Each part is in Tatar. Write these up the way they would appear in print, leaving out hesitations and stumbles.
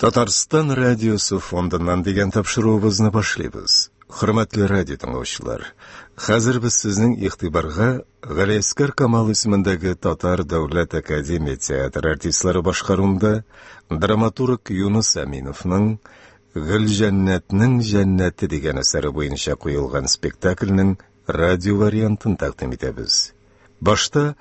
Татарстан радиосы фондыннан дигән тапшыруыбызны башлыйбыз. Хөрмәтле радио тыңлаучылар, хәзер без сезнең игътибарга Галиәскәр Камал исемендәге Татар дәүләт академия театры артистлары башкаруында драматург Юныс Әминовның Гөлҗәннәтнең җәннәте дигән әсәре буенча куелган спектакльнең радио вариантын тәкъдим итәбез. Башта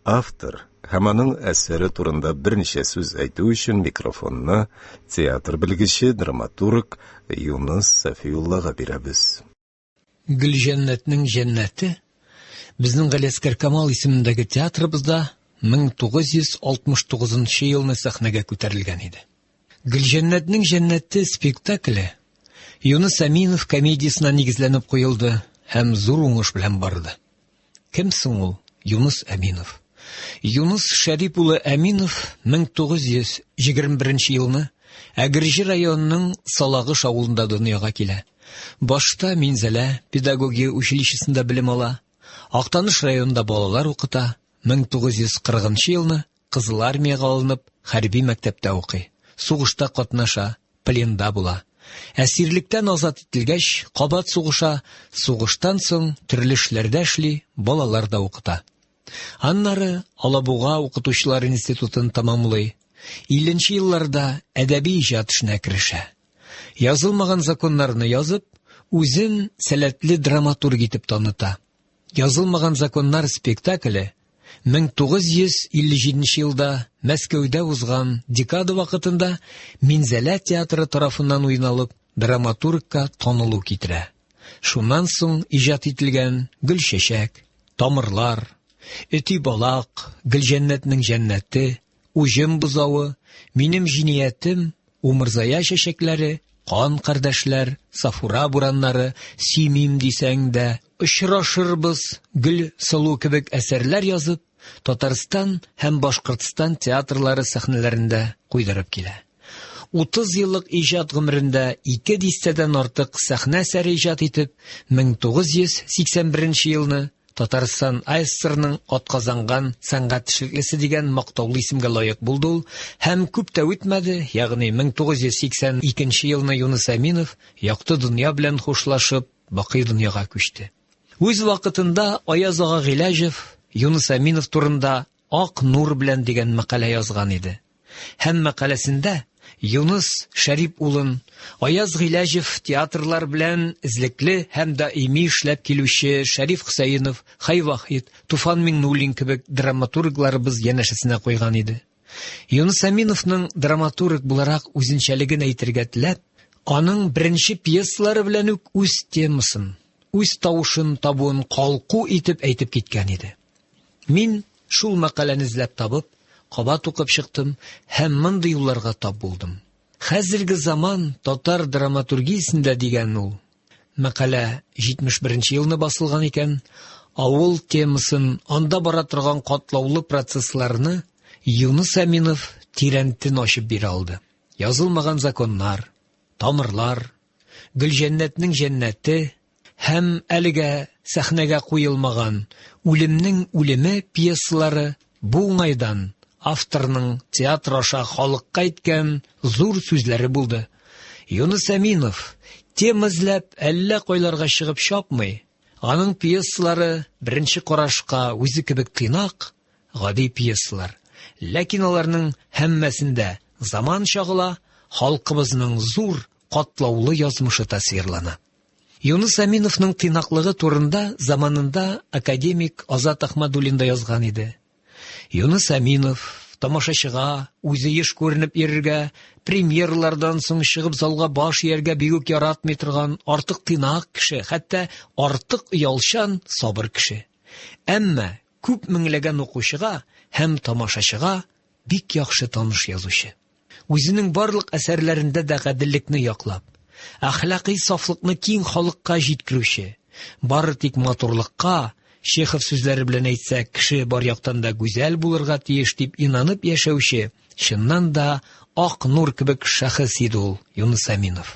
Автор һәм аның әсәре турында берничә сүз әйтү өчен микрофонны театр белгече, драматург Юныс Сафиуллага бирәбез. Гөлҗәннәтнең җәннәте безнең Галиәскәр Камал исемендәге театрыбызда 1969 нчы елны сәхнәгә күтәрелгән иде. Гөлҗәннәтнең җәннәте спектакле Юныс Әминов комедиясенә нигезләнеп куелды һәм зур уңыш белән барды. Кем соң ул Юныс Әминов? Юныс Шәрип улы Әминов 1921 елны Әгерҗе районының Салагыш авылында дөньяга килә. Башта Минзәлә педагогия училищесында белем ала, Актаныш районында балалар укыта, 1940 елны Кызыл армиягә алынып, хәрби мәктәптә укый, сугышта катнаша, пленда була. Әсирлектән азат ителгәч, кабат сугыша, сугыштан соң төрле эшләрдә эшли, балалар да укыта. Аннары Алабуга укытучылар институтын тәмамлый. 50 елларда әдәби иҗат эшенә керешә. Язылмаган законнарны язып, үзен сәләтле драматург итеп таныта. Язылмаган законнар спектакле 1957 елда Мәскәүдә узган декада вакытында Минзәлә театры тарафыннан уйналып, драматургка танылу китерә. Шуннан соң иҗат ителгән Гөлчәчәк, Тамырлар, Өти балак, Гөлҗәннәтнең җәннәте, Уҗым бозавы, Минем җиниятем, Умырзая чәчәкләре, Кан кардәшләр, Сафура бураннары, Сөймим дисәң дә, Очрашырбыз, Гөл сылу кебек әсәрләр язып, Татарстан һәм Башкортстан театрлары сәхнәләрендә куйдырып килә. 30 еллык иҗат гомерендә ике дистәдән артык сәхнә әсәре иҗат итеп, 1981 елны Татарстан АССРның атказанган сәнгать эшлеклесе дигән мактаулы исемгә лаек булды ул һәм күп тә үтмәде, ягъни 1982 елны Юныс Әминов якты дөнья белән хушлашып, бакый дөньяга күчте. Үз вакытында Аяз ага Гыйләҗев Юныс Әминов турында Ак нур белән дигән мәкалә язган иде. Һәм мәкаләсендә Юныс Шәрип улын Аяз Гыйләҗев театрлар белән эзлекле һәм даими эшләп килүче Шәриф Хөсәенов, Хәй Вахит, Туфан Миңнуллин кебек драматургларыбыз янәшәсенә куйган иде. Юныс Әминовның драматург буларак үзенчәлеген әйтергә теләп, аның беренче пьесалары белән үк үз темасын, үз тавышын табуын калку итеп әйтеп киткән иде. Мин шул мәкаләне эзләп табып, кабат укып чыктым һәм мондый юлларга тап булдым. Хәзерге заман татар драматургиясендә дигән ул. Мәкалә 71 елны басылган икән. Авыл темасын, анда бара торган катлаулы процессларны Юныс Әминов тирәнтен ачып бирә алды. Язылмаган законнар, тамырлар, Гөлҗәннәтнең җәннәте, һәм әлегә сәхнәгә куелмаган Үлемнең үлеме пьесалары бу уңайдан авторның театр аша халыкка әйткән зур сүзләре булды. Юныс Әминов тема эзләп әллә кайларга чыгып чапмый. Аның пьесалары беренче карашка үзе кебек тыйнак, гади пьесалар. Ләкин аларның һәммәсендә заман чагыла, халкыбызның зур, катлаулы язмышы тасвирлана. Юныс Әминовның тыйнаклыгы турында заманында академик Азат Ахмадуллин да язган иде. Юныс Әминов тамашачыга үзе еш күренеп йөрергә, премьерлардан соң чыгып залга баш ияргә бигүк яратмый торган артык тыйнак кеше, хәтта артык оялчан, сабыр кеше. Әмма күп меңләгән укучыга һәм тамашачыга бик яхшы таныш язучы. Үзенең барлык әсәрләрендә дә гаделлекне яклап, әхлакый сафлыкны киң халыкка җиткерүче, бары тик матурлыкка, Чехов сүзләре белән әйтсәк, кеше бар яктан да гүзәл булырга тиеш дип инанып яшәүче, чыннан да ак нур кебек шәхес иде ул Юныс Әминов.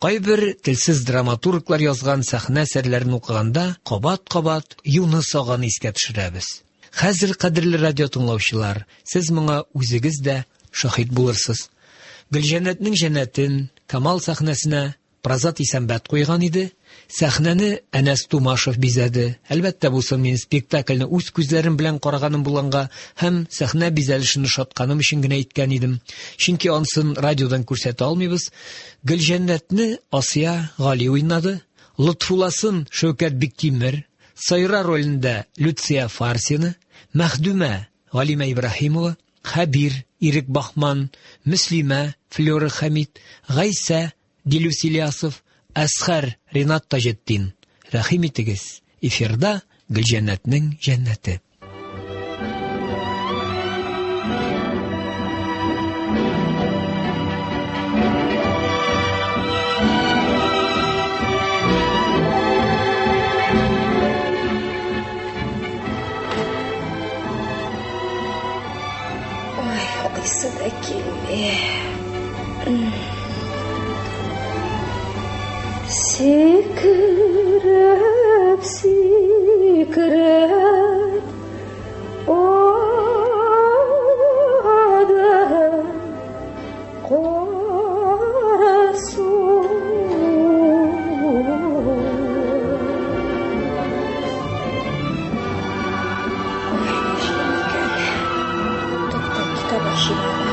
Кайбер телсез драматурглар язган сәхнә әсәрләрен укыганда кабат-кабат Юныс аганы искә төшерәбез. Хәзер, кадерле радио тыңлаучылар, сез моңа үзегез дә шаһит булырсыз. Гөлҗәннәтнең җәннәтен Камал сәхнәсенә Празат Исәнбәт куйган иде. Сәхнәне Әнәс Тумашев бизәде. Әлбәттә, бусын мин спектакльне үз күзләрем белән караганым булганга һәм сәхнә бизәлешен ошатканым өчен генә әйткән идем. Чөнки ансын радиодан күрсәтә алмыйбыз. Гөлҗәннәтне Асия Гали уйнады, Лотфулласын Шәүкәт Биктимер, Сайра ролендә Люция Фарсина, Мәхдүмә Галимә Ибраһимова, Хәбир, Ирек Бахман, Мөслимә, Флера Хәмид, Гайсә, Дилүс Ильясов, Әсхәр, Ринат Таҗетдин. Рәхим итегез, эфирда Гөлҗәннәтнең җәннәте. Ой, йоклыйсы да килми. Сикереп, сикереп, ада кара су. Ой, нишлим икән? Тукта, китап ачыйм әле.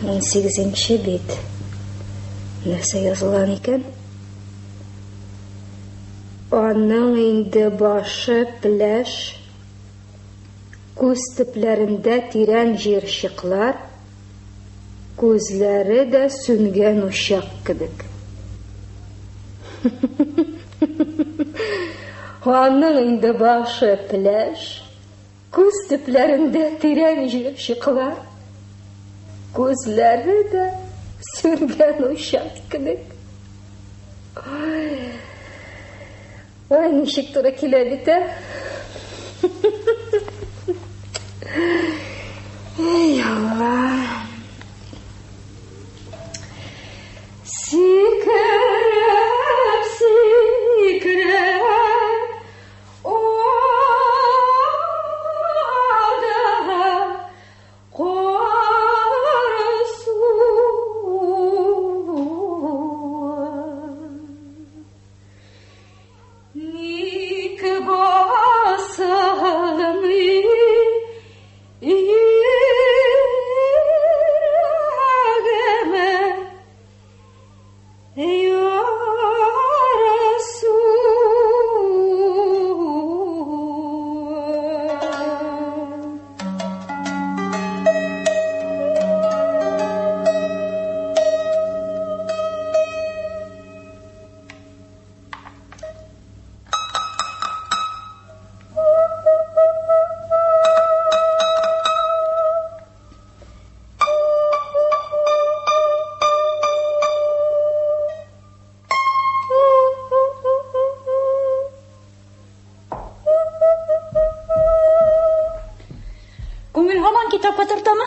Унсигезенче бит. Нәрсә язылган икән? Аның инде башы пеләш, күз төпләрендә тирән җыерчыклар, күзләре дә сүнгән учак кебек. Аның инде башы пеләш, күз төпләрендә тирән җыерчыклар, күзләре дә сүнгән учак кебек. Ай, ай, ничек туры килә бит, ә? Эй, Алла. Сикереп, сикереп, ада кара су. Ник басылмый йөрәгемә ярасу? Күңел һаман китапка тартамы?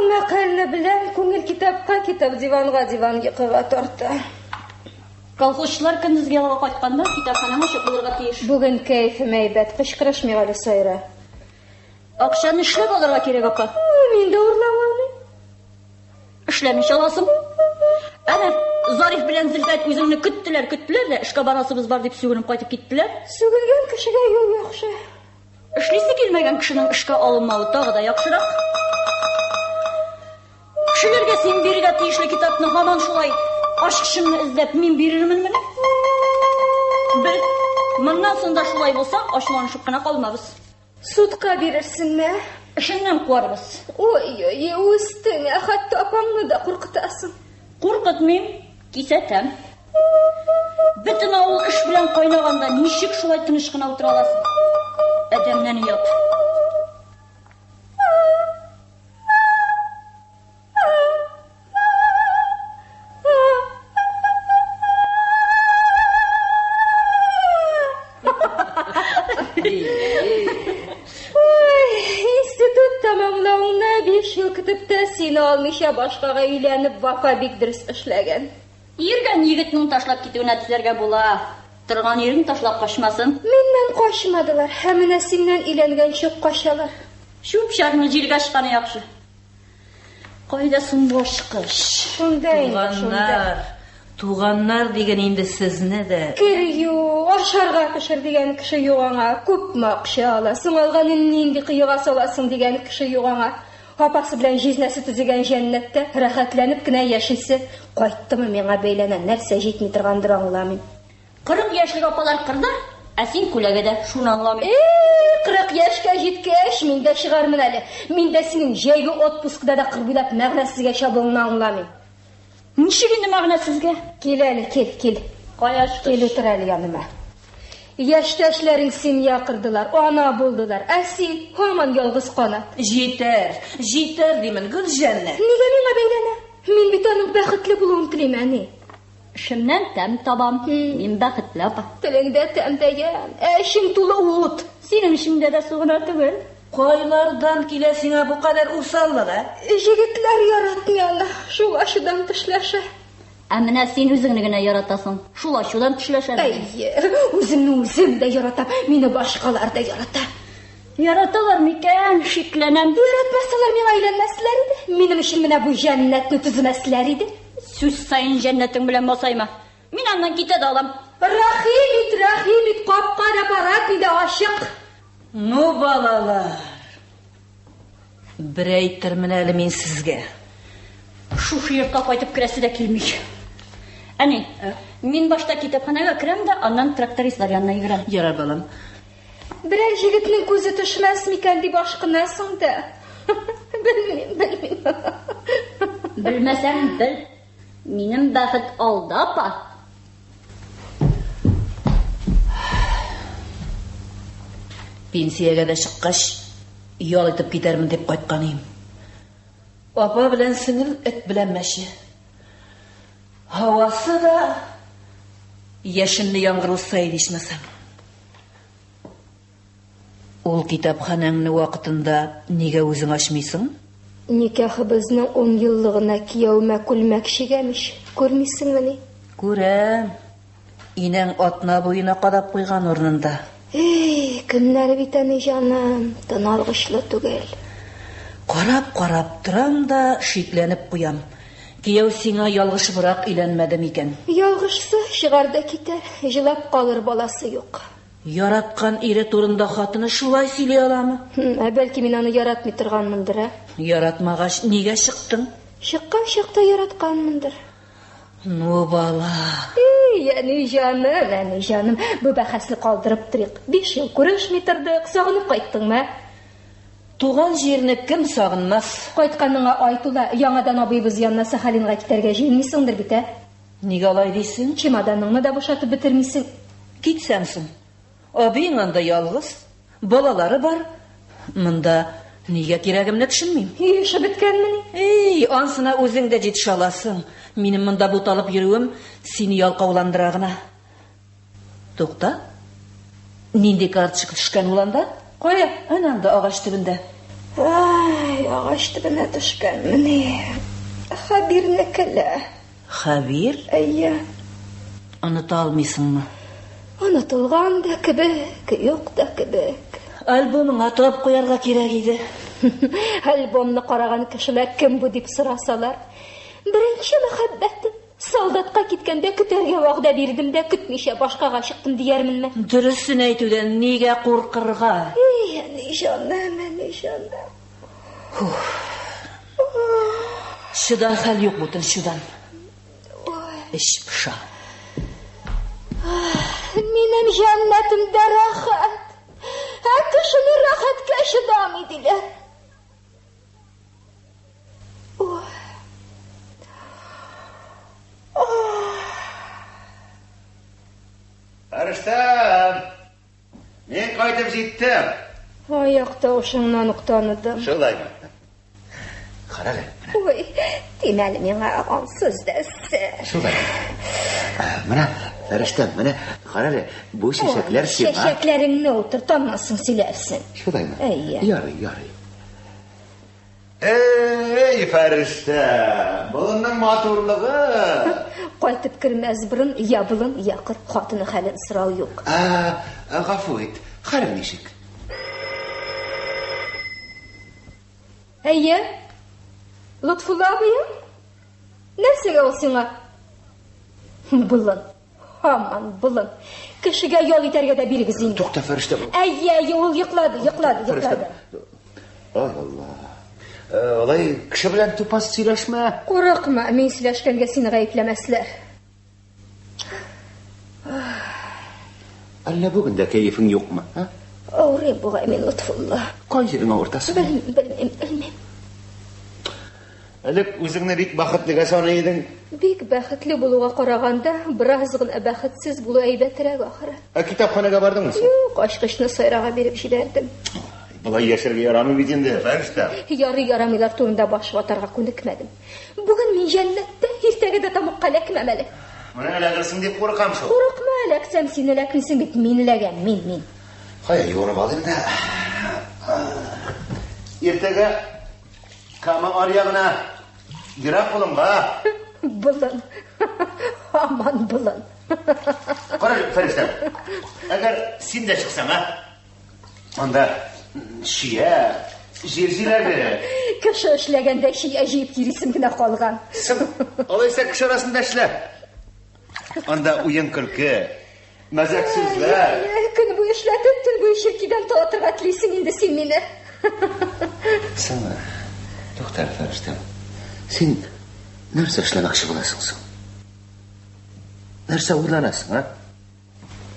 Мәкальне беләм, күңел китапка, китап диванга, диван йокыга тарта. Колхозчылар көндезге ялга кайтканда китапханәң ачык булырга тиеш. Бүген кәефем әйбәт, кычкырышмыйк әле, Сайра. Акчаны эшләп алырга кирәк, апа. Мин дә урлап алмыйм. Эшләмичә аласың. Әнә Зариф белән Зөлфәт үзеңне көттеләр, көттеләр дә, эшкә барасыбыз бар дип сүгенеп кайтып киттеләр. Сүгенгән кешегә юл яхшы. Эшлисе килмәгән кешенең эшкә алынмавы тагы да яхшырак. Кешеләргә син бирергә тиешле китапны һаман шулай ачкычыңны эзләп мин бирерменмени? Бел, моннан соң да шулай булса, ачуланышып кына калмабыз. Судка бирерсеңме? Эшеңнән куарбыз. Ой-ой, үстең, ә хәтта апаңны да куркытасың. Куркытмыйм, кисәтәм. Бөтен авыл эш белән кайнаганда ничек шулай тыныч кына утыра аласың? Адәмнән оят. Ой, институт тәмамлавыңны 5 ел көтеп тә сине алмыйча башкага өйләнеп Вафа бик дөрес эшләгән. Йөргән егетнең ташлап китүенә түзәргә була. Торган ирең ташлап качмасын. Миннән качмадылар, ә менә синнән өйләнгәнче ук качалар. Чүп-чарны җилгә очканы яхшы. Кайда соң бу ачкыч? Шунда инде, шунда. Туганнар, туганнар диген инде сезне дә. Кер ю, ашарга пешер дигән кеше юк аңа. Күпме акча аласың, алганын нинди коега саласың дигән кеше юк аңа. Апасы белән җизнәсе төзегән җәннәттә рәхәтләнеп кенә яшисе. Кайттымы миңа бәйләнә, нәрсә җитми торгандыр аңламыйм. 40 яшьлек апалар кырда, ә син күләгәдә, шуны аңламыйм. Эй, 40 яшькә җиткәч, мин дә чыгармын әле. Мин дә синең җәйге отпускыда да кыр буйлап мәгънәсезгә чабуыңны аңламыйм. Ничек инде мәгънәсезгә? Кил әле, кил, кил. Кая ачкыч? Кил утыр әле яныма. Яшьтәшләрең семья кордылар, ана булдылар, ә син һаман ялгыз канат. Җитәр, җитәр димен, Гөлҗәннәт. Нигә миңа бәйләнә? Мин бит аның бәхетле булуын телим, әни. Эшемнән тәм табам. Мин бәхетле апа. Телеңдә тәм дә ямь, ә эчең тулы ут. Синең эчеңдә дә су гына түгел. Кайлардан килә сиңа бу кадәр усаллык, ә? Җегетләр яратмый аны, шул ачудан тешләшә. Ә менә син үзеңне генә яратасың. Шул ачудан тешләшә. Әйе, үземне үзем дә яратам, мине башкалар да ярата. Яраталар микән? Шикләнәм. Яратмасалар миңа өйләнмәсләр иде. Минем өчен менә бу җәннәтне төземәсләр иде. Сүз саен җәннәтең белән масайма. Мин аннан китә дә алам. Рәхим ит, рәхим ит, капка да парадный да ачык. Ну, балалар. Бер әйтермен әле мин сезгә. Шушы йортка кайтып керәсе дә килми. Әни, мин башта китапханәгә керәм дә, аннан трактористлар янына йөгерәм. Ярар, балам. Берәр җегетнең күзе төшмәс микән дип ашкынасың да. Белмим, белмим. Белмәсәң, бел. Минем бәхет алда, апа. Пенсиягә дә чыккач, ял итеп китәрмен дип кайткан идем. Апа белән сеңел, эт белән мәче. Һавасы да яшенле яңгыр узса иде ичмасам. Ул китапханәңне вакытында нигә үзең ачмыйсың? Никахыбызның 10 еллыгына кияүемә күлмәк чигәм ич. Күрмисеңмени? Күрәм. Инәң атна буена кадап куйган урынында. Эй, көннәре бит әни җаным, тын алгычлы түгел. Карап-карап торам да шикләнеп куям. Кияү сиңа ялгышыбрак өйләнмәде микән? Ялгышса, чыгар да китәр, җылап калыр баласы юк. Яраткан ире турында хатыны шулай сөйли аламы? Ә бәлки мин аны яратмый торганмындыр, ә? Яратмагач, нигә чыктың? Чыккан чакта яратканмындыр. Ну, бала. Эй, әни җаным, әни җаным, бу бәхәсне калдырып торыйк. 5 ел күрешми тордык, сагынып кайттыңмы? Туган җирне кем сагынмас? Кайтканыңа ай тула, яңадан абыебыз янына Сахалинга китәргә җыенмыйсыңдыр бит, ә? Нигә алай дисең? Чемоданыңны да бушатып бетермисең. Китсәм соң. Абыең анда ялгыз, балалары бар. Монда нигә кирәгемне төшенмим. Өй эше беткәнмени? Эй, ансына үзең дә җитешә аласың. Минем монда буталып йөрүем сине ялкауландыра гына. Тукта. Нинди карточка төшкән ул анда? Кая? Әнә анда агач төбендә. Ай, агач төбенә төшкәнмени? Хәбирнекелә. Хәбир? Әйе. Оныта алмыйсыңмы? Онытылган да кебек, юк та кебек. Альбомыңа тап куярга кирәк иде. Альбомны караган кешеләр кем бу дип сорасалар, беренче мәхәббәтем. Солдатка киткәндә көтәргә вәгъдә бирдем дә көтмичә башкага чыктым диярменме? Дөресен әйтүдән нигә куркырга? Эй, әни җаным, әни җаным. Чыдар хәл юк бу тынчудан. Эч поша. Минем җәннәтемдә рәхәт. Ә кешене рәхәткә чыдамый диләр. Ой. Фәрештәм! Мин кайтып җиттем. Аяк тавышыңнан ук таныдым. Шулаймы? Кара әле. Ой, тимә әле миңа ансыз да сер. Шулай. Менә, Фәрештәм, менә, кара әле, бу чәчәкләр сиңа. Чәчәкләреңне утырт, аннан соң сөйләрсең. Шулаймы? Әйе. Ярый, ярый. Эй, фәрештә, болынның матурлыгы! Кайтып кермәс борын я болын, я кыр, хатыны хәлен сорау юк. Ә, гафу ит, хәлең ничек? Әйе. Лотфулла абыем? Нәрсәгә ул сиңа? Болын. Һаман болын. Кешегә ял итәргә дә бирегез инде. Тукта, фәрештә. Әйе, әйе, ул йоклады, йоклады, йоклады. Ай Алла. Алай кеше белән тупас сөйләшмә. Курыкма, мин сөйләшкәнгә сине гаепләмәсләр. Әллә бүген дә кәефең юкмы, ә? Авырыйм бугай мин, Лотфулла. Кай җирең авырта соң? Белмим, белмим, белмим. Элек үзеңне бик бәхетлегә саный идең. Бик бәхетле булуга караганда, бераз гына бәхетсез булу әйбәтрәк ахыры. Ә китапханәгә бардыңмы соң? Юк, ачкычны Сайрага биреп җибәрдем. Болай яшәргә ярамый бит инде, фәрештә. Ярый ярамыйлар турында баш ватарга күнекмәдем. Бүген мин җәннәттә, иртәгә дә тамакка эләкмәм әле. Менә эләгерсең дип куркам шул. Курыкма, эләксәм, син эләкмисең бит, мин эләгәм, мин, мин. Кая юынып алыйм да. Иртәгә Кама аръягына, ерак болынга. Болын. Һаман болын. Кара, Фәрештә. Әгәр син дә чыксаң, а? Анда чия, җир җиләге. Кеше эшләгәндә чия җыеп йөрисем генә калган. Соң, алайса кеше арасында эшлә. Анда уен-көлке, мәзәк сүзләр. Көн буе эшләтеп, төн буе черкидән талатырга телисең инде син мине. Соң, тукта, Фәрештәм. Син нәрсә эшләмәкче буласың соң? Нәрсә уйланасың, а?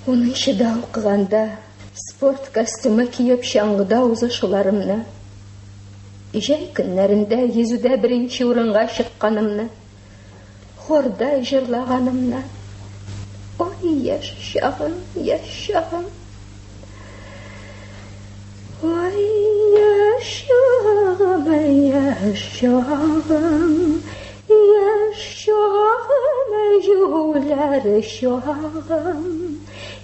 Унынчыда укыганда спорт костюмы киеп чаңгыда узышуларымны, җәй көннәрендә йөзүдә беренче урынга чыкканымны, хорда җырлаганымны. Ой, яшь чагым, яшь чагым. Ой, яшь чагым, яшь чагым, яшь чагым, юләр чагым.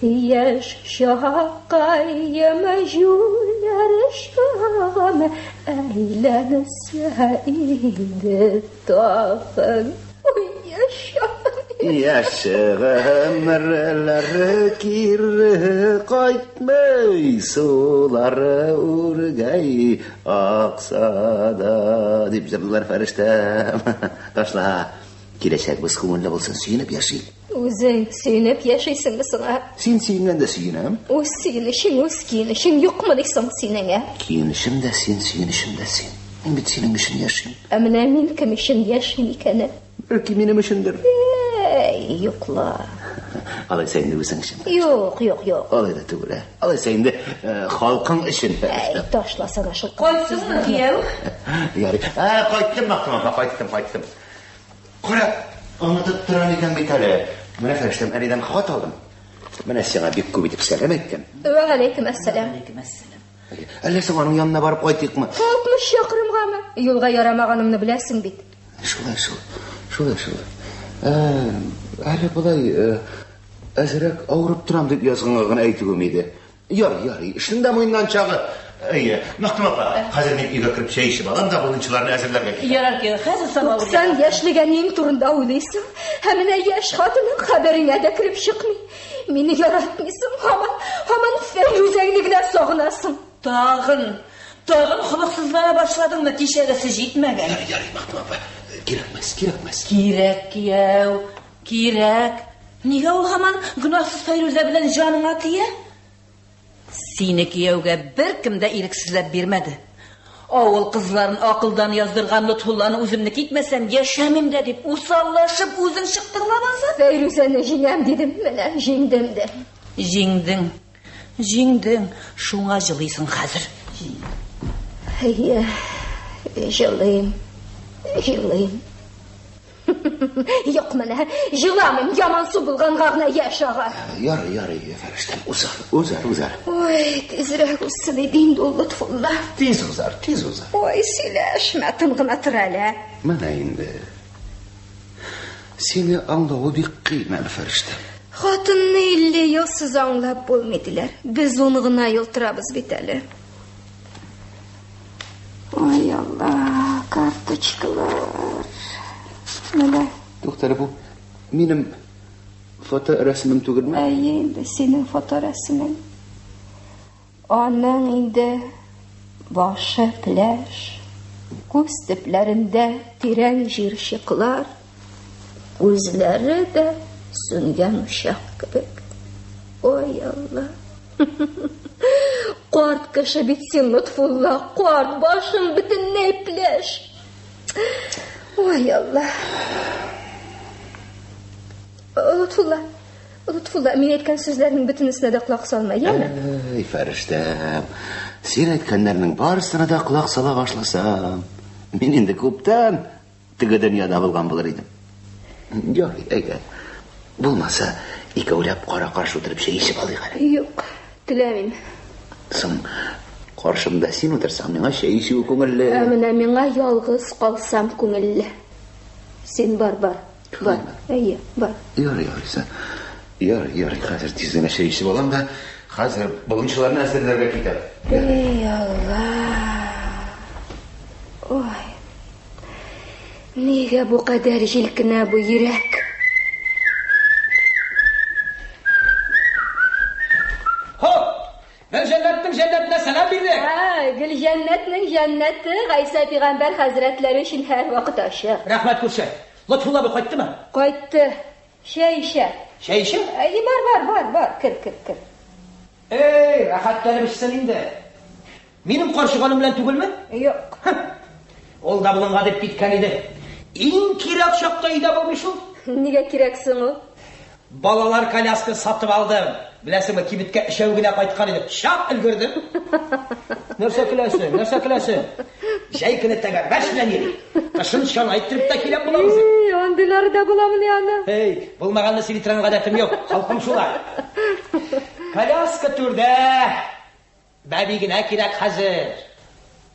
Яшь чаккаем, юләр чагым, әйләнсә иде тагын. Ой, яшь чагым. Яшь гомерләр кире кайтмый, сулары үргәй акса да, дип җырлыйлар фәрештәм. Ташла. Киләчәгебез күңелле булсын, сөенеп яшик. Үзең сөенеп яшисеңме соң, ә? Син сөенгәндә сөенәм. Үз сөенечең, үз киенечең юкмыни соң синең, ә? Киенечем дә син, сөенечем дә син. Мин бит синең өчен яшим. Ә менә мин кем өчен яшим икән, ә? Бәлки минем өчендер. Әй, юк ла. Алайса инде үзең өчен. Юк, юк, юк. Алай да түгел, ә. Алайса инде халкың өчен. Әй, ташласана шул. Кайттыңмы, кияү? Ярый. Ә, кайттым, Мәхтүм апа, кайттым, кайттым. Кара, онытып торам икән бит әле. Менә фәрештәм, әнидән хат алдым. Менә сиңа бик күп итеп сәлам әйткән. Вә галәйкем әссәлам. Галәйкем әссәлам. Әллә соң аның янына барып кайтыйкмы? 60 чакрымгамы? Юлга ярамаганымны беләсең бит. Шулай шул, шулай шулай. Әле болай әзрәк авырып торам дип язганга гына әйтүем иде. Ярый, ярый, эшнең дә муеннан чагы. Әйе, Мәхтүм апа, хәзер мин өйгә кереп чәй эчеп алам да болынчыларны әзерләргә китәм. Ярар, кияү, хәзер самавыр. 90 яшьлек әниең турында уйлыйсың, ә менә яшь хатының хәбәреңә дә кереп чыкмый. Мине яратмыйсың, һаман, һаман Фәйрүзәңне генә сагынасың. Тагын, тагын холыксызлана башладыңмы? Кичәгесе җитмәгән. Ярый, ярый, Мәхтүм апа, кирәкмәс, кирәкмәс. Кирәк, кияү, кирәк. Нигә ул һаман гөнаһсыз Фәйрүзә белән җаныңа тия? Сине кияүгә беркем дә ирексезләп бирмәде. Авыл кызларын акылдан яздырган Лотфулланы үземне китмәсәм, яшәмим дә дип усаллашып үзең чыктың лабаса. Фәйрүзәне җиңәм дидем, менә җиңдем дә. Җиңдең. Җиңдең. Шуңа җылыйсың хәзер. Әйе, җылыйм. Җылыйм. Юк менә, җыламыйм, ямансу булганга гына яшь ага. Ярый, ярый, фәрештәм, узар, узар, узар. Ой, тизрәк узсын иде инде ул Лотфулла. Тиз узар, тиз узар. Ой, сөйләшмә, тын гына тор әле. Менә инде. Сине аңлавы бик кыен әле, фәрештәм. Хатынны 50 елсыз аңлап булмый диләр. Без ун гына ел торабыз бит әле. Ой, Алла. Карточкалар. Менә. Туктале, бу минем фоторәсемем түгелме? Әйе инде, синең фоторәсемең. Аның инде башы пеләш, күз төпләрендә тирән җыерчыклар, күзләре дә сүнгән учак кебек. Ой, Алла! Карт кеше бит син, Лотфулла, карт, башың бөтенләй пеләш. Ой, Алла! Лотфулла, Лотфулла, мин әйткән сүзләрнең бөтенесенә дә колак салма, яме? Әй, фәрештәм, син әйткәннәрнең барысына да колак сала башласам, мин инде күптән теге дөньяда булган булыр идем. Ярый, әйдә. Булмаса, икәүләп кара-каршы утырып чәй эчеп алыйк әле. Юк, теләмим. Соң, каршымда син утырсаң, миңа чәй эчүе күңелле. Ә менә миңа ялгыз калсам күңелле. Син бар, бар. Бар. Әйе, бар. Ярый, алайса. Ярый, ярый, хәзер тиз генә чәй эчеп алам да, хәзер болынчыларны әзерләргә китәм. Эй, Алла. Ой. Нигә бу кадәр җилкенә бу йөрәк? Хоп! Гөлҗәннәтнең җәннәтенә сәлам бирдек. Ә, Гөлҗәннәтнең җәннәте Гайсә пигамбәр хәзрәтләре өчен һәрвакыт ачык. Рәхмәт, күрше. Лотфулла абый кайттымы? Кайтты. Чәй эчә. Чәй эчә? Әйе, бар, бар, бар, бар. Кер, кер, кер. Эй, рәхәтләнеп эчсен инде. Минем карчыганым белән түгелме? Юк. Ул да болынга дип киткән иде. Иң кирәк чакта өйдә булмый шул. Нигә кирәк соң ул? Балалар коляска сатып алдым. Беләсеңме, кибеткә өчәү генә кайткан идек. Чак өлгердем. Нәрсә көләсең? Нәрсә көләсең? Җәй көне тәгәрмәч белән йөри. Кышын чана иттереп тә киләм була үзе. Эй, андыйлары да буламыни аның? Эй, булмаганны сөйли торган гадәтем юк. Холкым шулай. Коляска түрдә. Бәби генә кирәк хәзер.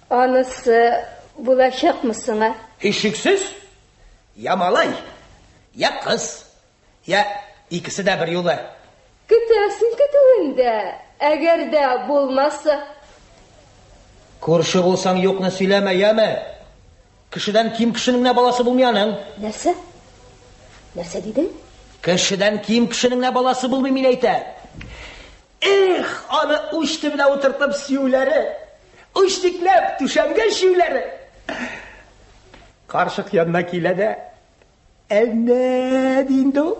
Анысы булачакмы соң, ә? Һичшиксез, я малай, я кыз. Я икесе дә берьюлы. Көтәсең көтүен дә, әгәр дә булмаса. Күрше булсаң, юкны сөйләмә, яме. Кешедән ким кешенең генә баласы булмый аның. Нәрсә? Нәрсә дидең? Кешедән ким кешенең генә баласы булмый, мин әйтәм. Эх, аны уч төбенә утыртып сөюләре, уч тикләп түшәмгә чөюләре. Карчык янына килә дә, Әнә, ди инде ул.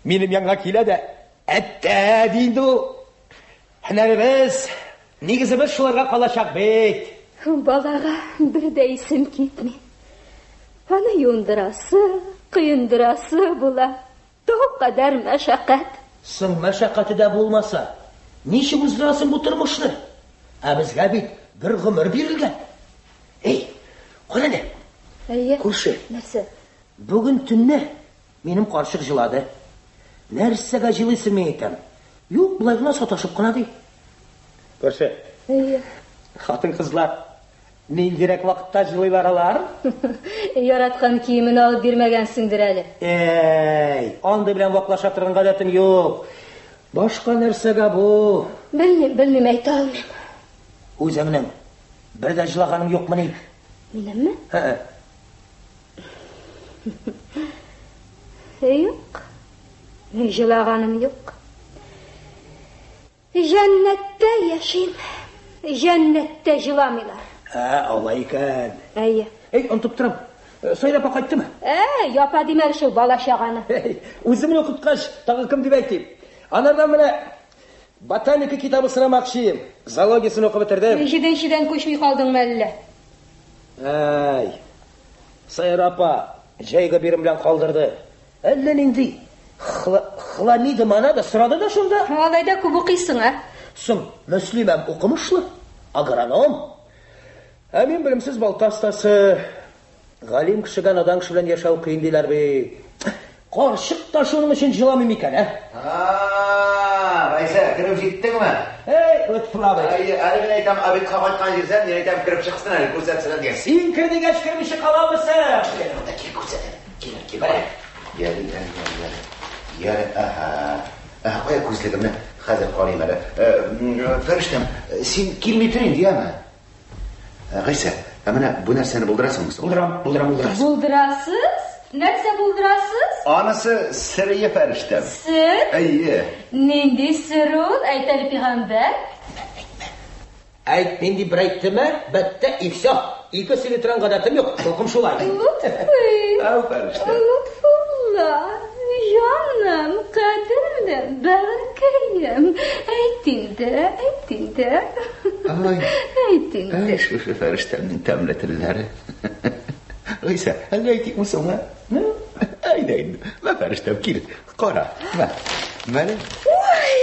Минем янга килә дә, әттә, ди инде ул. Һөнәребез, нигезебез шуларга калачак бит. Балага бер дә исем китми. Аны юындырасы, коендырасы була. Тау кадәр мәшәкать. Соң мәшәкате дә булмаса, ничек уздырасың бу тормышны? Ә безгә бит бер гомер бирелгән. Эй, кара әле. Әйе. Күрше. Нәрсә? Бүген төнлә минем карчык җылады. Нәрсәгә җылыйсың, мин әйтәм. Юк, болай гына саташып кына ди. Күрше. Әйе. Хатын-кызлар ниндирәк вакытта җылыйлар алар? Яраткан киемен алып бирмәгәнсеңдер әле. Әй, андый белән ваклаша торган гадәтем юк. Башка нәрсәгә бу? Белмим, белмим, әйтә алмыйм. Үзеңнең бер дә җылаганың юкмыни? Минемме? Һе. Юк. Җылаганым юк. Җәннәттә яшим. Җәннәттә җыламыйлар. Ә, алай икән. Әйе. Эй, онытып торам. Сайра апа кайттымы? Ә, япа димә шул бала чаганы. Үземне укыткач, тагы кем дип әйтим? Анардан менә ботаника китабы сорамакчы. Зоологиясен укып бетердем. Җиденчедән күчми калдыңмы әллә? Әй, Сайра апа җәйге бирем белән калдырды. Әллә нинди хламида манада сорады да шунда. Алай да күп укыйсың, ә? Соң, Мөслимәм укымышлы, агроном. Ә мин белемсез балта остасы. Галим кешегә надан кеше белән яшәү кыен диләр бит. Карчык та шуның өчен җыламый микән, ә? Райса, кереп җиттеңме? Эй, Лотфулла абый. Әйе, әле мин әйтәм, обедка кайткан җирсән, мин әйтәм, кереп чыксын әле, күрсәтсен дигән. Син кер дигәч кермичә каламысың? Кил, монда кил, күрсәт әле. Кил, кил. Яле, яле, яле. Яле, аһа. Аһа, кая күзлегемне? Хәзер карыйм әле. Фәрештәм, син килми тор инде, яме? Гайсә, Ә менә бу нәрсәне булдырасыңмы соң? Булдырам, булдырам, булдырасың. Булдырасыз? Нәрсә булдырасыз? Анысы сере фәрештәм. Сер? Әйе. Нинди сер ул? Әйт әле, пигамбәр. Әйт, нинди бер әйттеме, бетте и все. Ике сөйли торган гадәтем юк, холкым шулай. Лотфый. Ау, фәрештәм. Лотфулла, җаным, кадерлем, бәгырькәем. Әйт инде, әйт инде. Ай. Әйт инде. Әй, шушы фәрештәмнең тәмле телләре. Гайсә, әллә әйтикме соң, ә? Әйдә инде. Мә, фәрештәм, кил. Кара. Мә. Менә. Ой!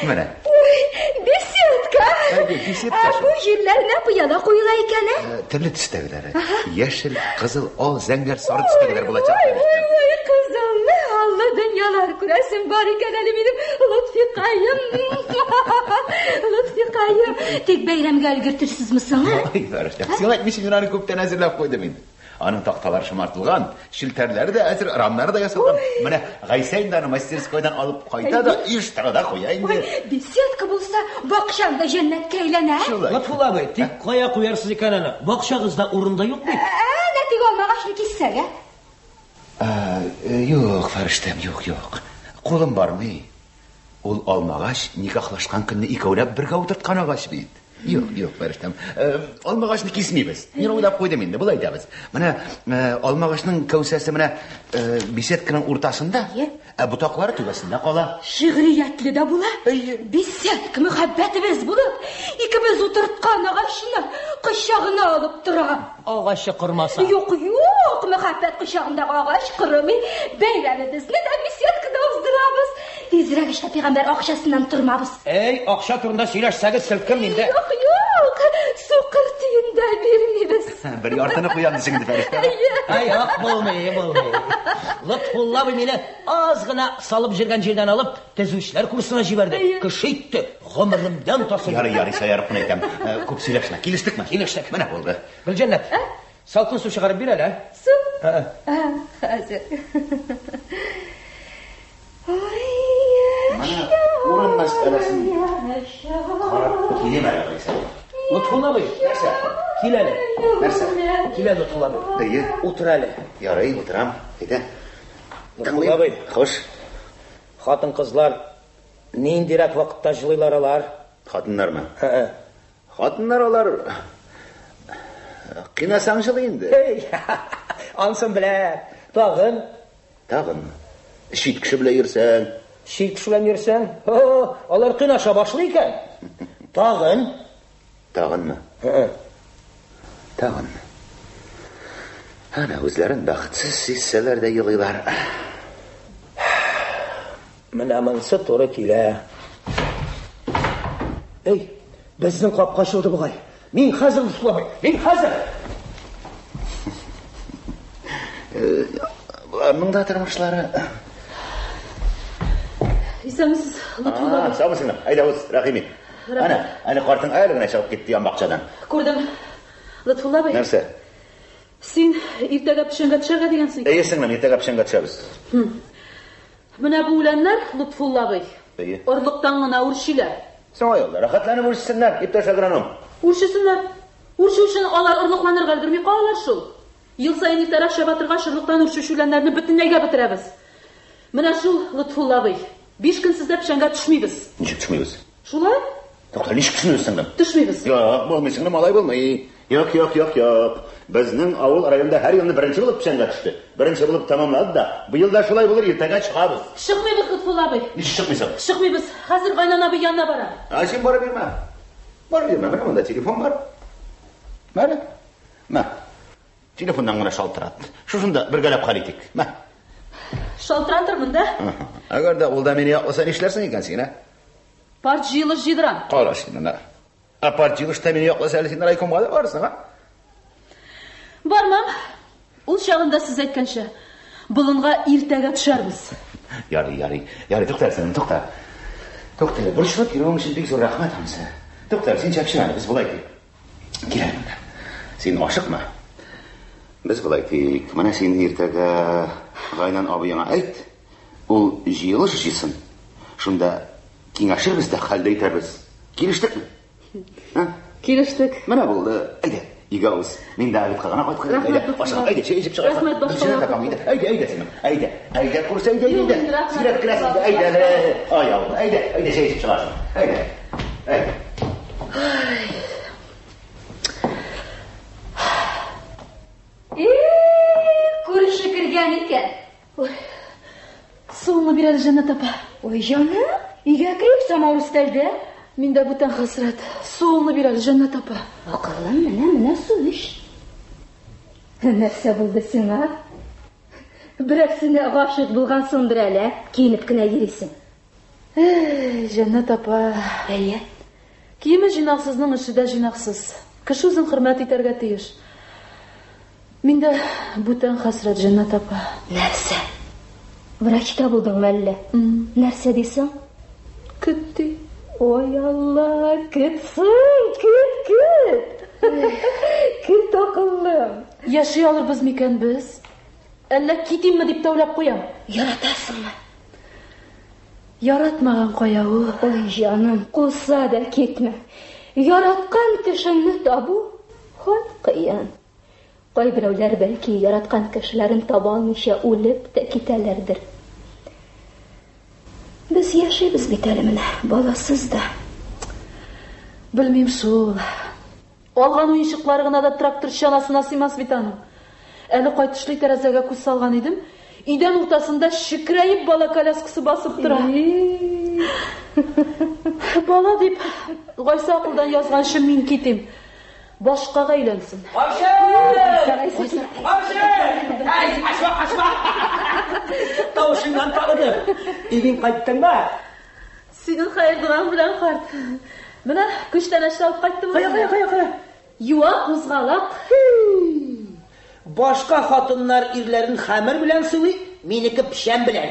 Менә. Ой, беседка! Әйе, беседка Ә шул. бу җирләренә пыяла куела икән, ә? Төрле төстәгеләре. Яшел, кызыл, ал, зәңгәр, сары төстәгеләр булачак. Ой, ой, ой, кызым, аллы дөньялар күрәсем бар икән әле минем Лотфикаем. Лотфикаем. Тик бәйрәмгә өлгертерсезме соң, ә? Ай, фәрештәм, сиңа әйтмичә мин аны күптән әзерләп куйдым инде. Аның такталары шомартылган, челтәрләре дә әзер, рамнары да ясалган. Менә Гайсә инде аны мастерскойдан алып кайта да оештыра да куя инде. Ой, беседка булса, бакчам да җәннәткә әйләнә. Шулай. Лотфулла абый, тик кая куярсыз икән аны? Бакчагызда урында юк бит. Әнә тик алмагачны киссәк, ә? Юк, фәрештәм, юк, юк. Кулым бармый. Ул алмагач никахлашкан көнне икәүләп бергә утырткан агач бит. Юк, юк, фәрештәм. Алмагачны кисмибез. Мин уйлап куйдым инде, болай итәбез. Менә алмагачның кәүсәсе менә беседканың уртасында, ә ботаклары түбәсендә кала. Шигъриятле дә була. Әйе. Беседка мөхәббәтебез булып, икебез утырткан агачны кочагына алып тора. Агачы кормаса. Юк, юк, мөхәббәт кочагындагы агач корымый. Бәйрәмебезне дә беседкада уздырабыз. Тизрәк эшлә, пәйгамбәр, акчасыннан тормабыз. Әй, акча турында сөйләшсәгез селкем инде. Юк, юк, сукыр тиен дә бирмибез. Бер яртыны куям дисең инде, фәрештәм. Әй, ак булмый, булмый. Лотфулла абый мине аз гына салып җиргән җирдән алып, төзүчеләр курсына җибәрде. Кеше итте, гомеремдән тасыды. Ярый, ярый, шаярып кына әйтәм. Күп сөйләшмә. Килештекме? Килештек. Менә булды. Гөлҗәннәт, салкын су чыгарып бир әле. Су? Ә? Хәзер. Ой, Менә урын мәсьәләсен карап килим әле, Гайсә. Лотфулла абый, Нәрсә? кил әле. Нәрсә? Кил әле, Лотфулла абый. Әйе. Утыр әле. Ярый, утырам. Әйдә. Лотфулла абый. Хуш. Хатын-кызлар ниндирәк вакытта җылыйлар алар? Хатыннармы? Ә-ә. Хатыннар алар кыйнасаң җылый инде. Эй, ансын белә. Тагын Тагын чит кеше белән йөрсәң, чит кеше белән йөрсәң, о, алар кыйнаша башлый икән. Тагын. Тагынмы? Ә-ә. Тагын. Әнә үзләрен бәхетсез сизсәләр дә елыйлар. Менә монысы туры килә. Эй, безнең капка ачылды бугай. Мин хәзер, Лотфулла абый, мин хәзер. Боларның да тормышлары. Исәнмесез, Лотфулла абый. Саумы сеңлем? Әйдә уз, рәхим ит. Әнә, әнә картың әле генә чыгып китте ян бакчадан. Күрдем. Лотфулла абый. Нәрсә? Син иртәгә печәнгә төшәргә дигәнсең. Әйе, сеңлем, иртәгә печәнгә төшәбез. Менә бу үләннәр, Лотфулла абый. Әйе. Орлыктан гына үрчиләр. Соң ай, рәхәтләнеп үрчесеннәр, иптәш агроном. Үрчесеннәр. Үрчү өчен алар орлыкланырга өлгерми калалар шул. Ел саен иртәрәк чаба торгач, орлыктан үрчүче үләннәрне бөтенләйгә бетерәбез. Менә шул, Лотфулла абый. 5 көн сездә печәнгә төшмибез. Ничек төшмибез? Шулай? Тукта, ничек төшмибез, сеңлем? Төшмибез. Юк, булмый, сеңлем, алай булмый. Юк, юк, юк, юк. Безнең авыл районда һәр елны беренче булып печәнгә төште. Беренче булып тәмамлады да. Быел да шулай булыр, иртәгә чыгабыз. Чыкмыйбыз, Лотфулла абый. Ничек чыкмыйсың? Чыкмыйбыз. Хәзер Гайнан абый янына барам. Ә син барып йөрмә. Барып йөрмә, менә монда телефон бар. Менә. Мә. Телефоннан гына шалтырат. Шушында бергәләп хәл итик. Мә. Шалтыратырмын да. Әгәр дә ул да мине якласа нишләрсең икән син, ә? Парт җыелыш җыйдырам. Кара син аны. Ә парт җыелышта мине якласа әле син райкомга да барырсың, а? Бармам. Ул чагында сез әйткәнчә, болынга иртәгә төшәрбез. Ярый, ярый. Ярый, тукта, сеңлем, тукта. Тукта, борчылып йөрүең өчен бик зур рәхмәт, анысы. Тукта, син чәпчемә әле, без болай итик. Кил әле монда. Син ашыкма. Без болай итик. Менә син иртәгә Гайнан абыеңа әйт. Ул җыелыш җыйсын. Шунда киңәшербез дә хәл дә итәрбез. Килештекме? Һа? Килештек. Менә булды. Әйдә, Өйгә уз. Мин дә обедка гына кайткан идем. Әйдә, ашыгып, әйдә, чәй эчеп чыгарсың. Рәхмәт, башка Гөлҗәннәт апаң, әйдә, әйдә, әйдә синең. Әйдә, әйдә, күрсә, әйдә, Юк, әйдә. инде, рәхмәт. Сирәк керәсең, әйдә, әле. Ай, авыл, әйдә, әйдә, чәй эчеп чыгарсың. Әйдә, әйдә. И, күрше кергән икән. Ой, суыңны бир әле, Җәннәт апа. Ой, җаным, өйгә керик, самавыр өстәлдә. Миндә бүтән хәсрәт. Суыңны бир әле, Җәннәт апа. Акыллым, менә, менә су эч. Нәрсә булды сиңа? Берәрсенә гашыйк булгансыңдыр әле, киенеп кенә йөрисең. Эй, Җәннәт апа. Әйе. Киеме җыйнаксызның эше дә җыйнаксыз. Кеше үзен хөрмәт итәргә тиеш. Миндә бүтән хәсрәт, Җәннәт апа. Нәрсә? Врачта булдыңмы әллә? Нәрсә дисең? Көт ди. Ой, Алла, көт соң, көт, көт. Көт, акыллым. Яши алырбыз микән без? Әллә китимме дип тә уйлап куям. Яратасыңмы? Яратмаган кая ул? Ой, җаным, куса да китмә. Яраткан кешеңне табу һай кыен. Кайберәүләр бәлки яраткан кешеләрен таба алмыйча үлеп тә китәләрдер. Без яшибез бит әле менә, баласыз да. Белмим шул. Алган уенчыклары гына да трактор чанасына сыймас бит аның. Әле кайтышлый тәрәзәгә күз салган идем, идән уртасында чекрәеп бала коляскасы басып тора. Бала дип, Гайса акылдан язганчы мин китим. Башкага өйләнсен. Камчы! Камчы! Әй, качма, качма! Тавышыңнан таныдым. Өйдән кайттыңмы? Синең хәер догаң белән, карт. Менә күчтәнәч алып кайттым. Кая, кая, кая, кая? Юа, кузгалак. Башка хатыннар ирләрен хәмер белән сыйлый, минеке печән белән.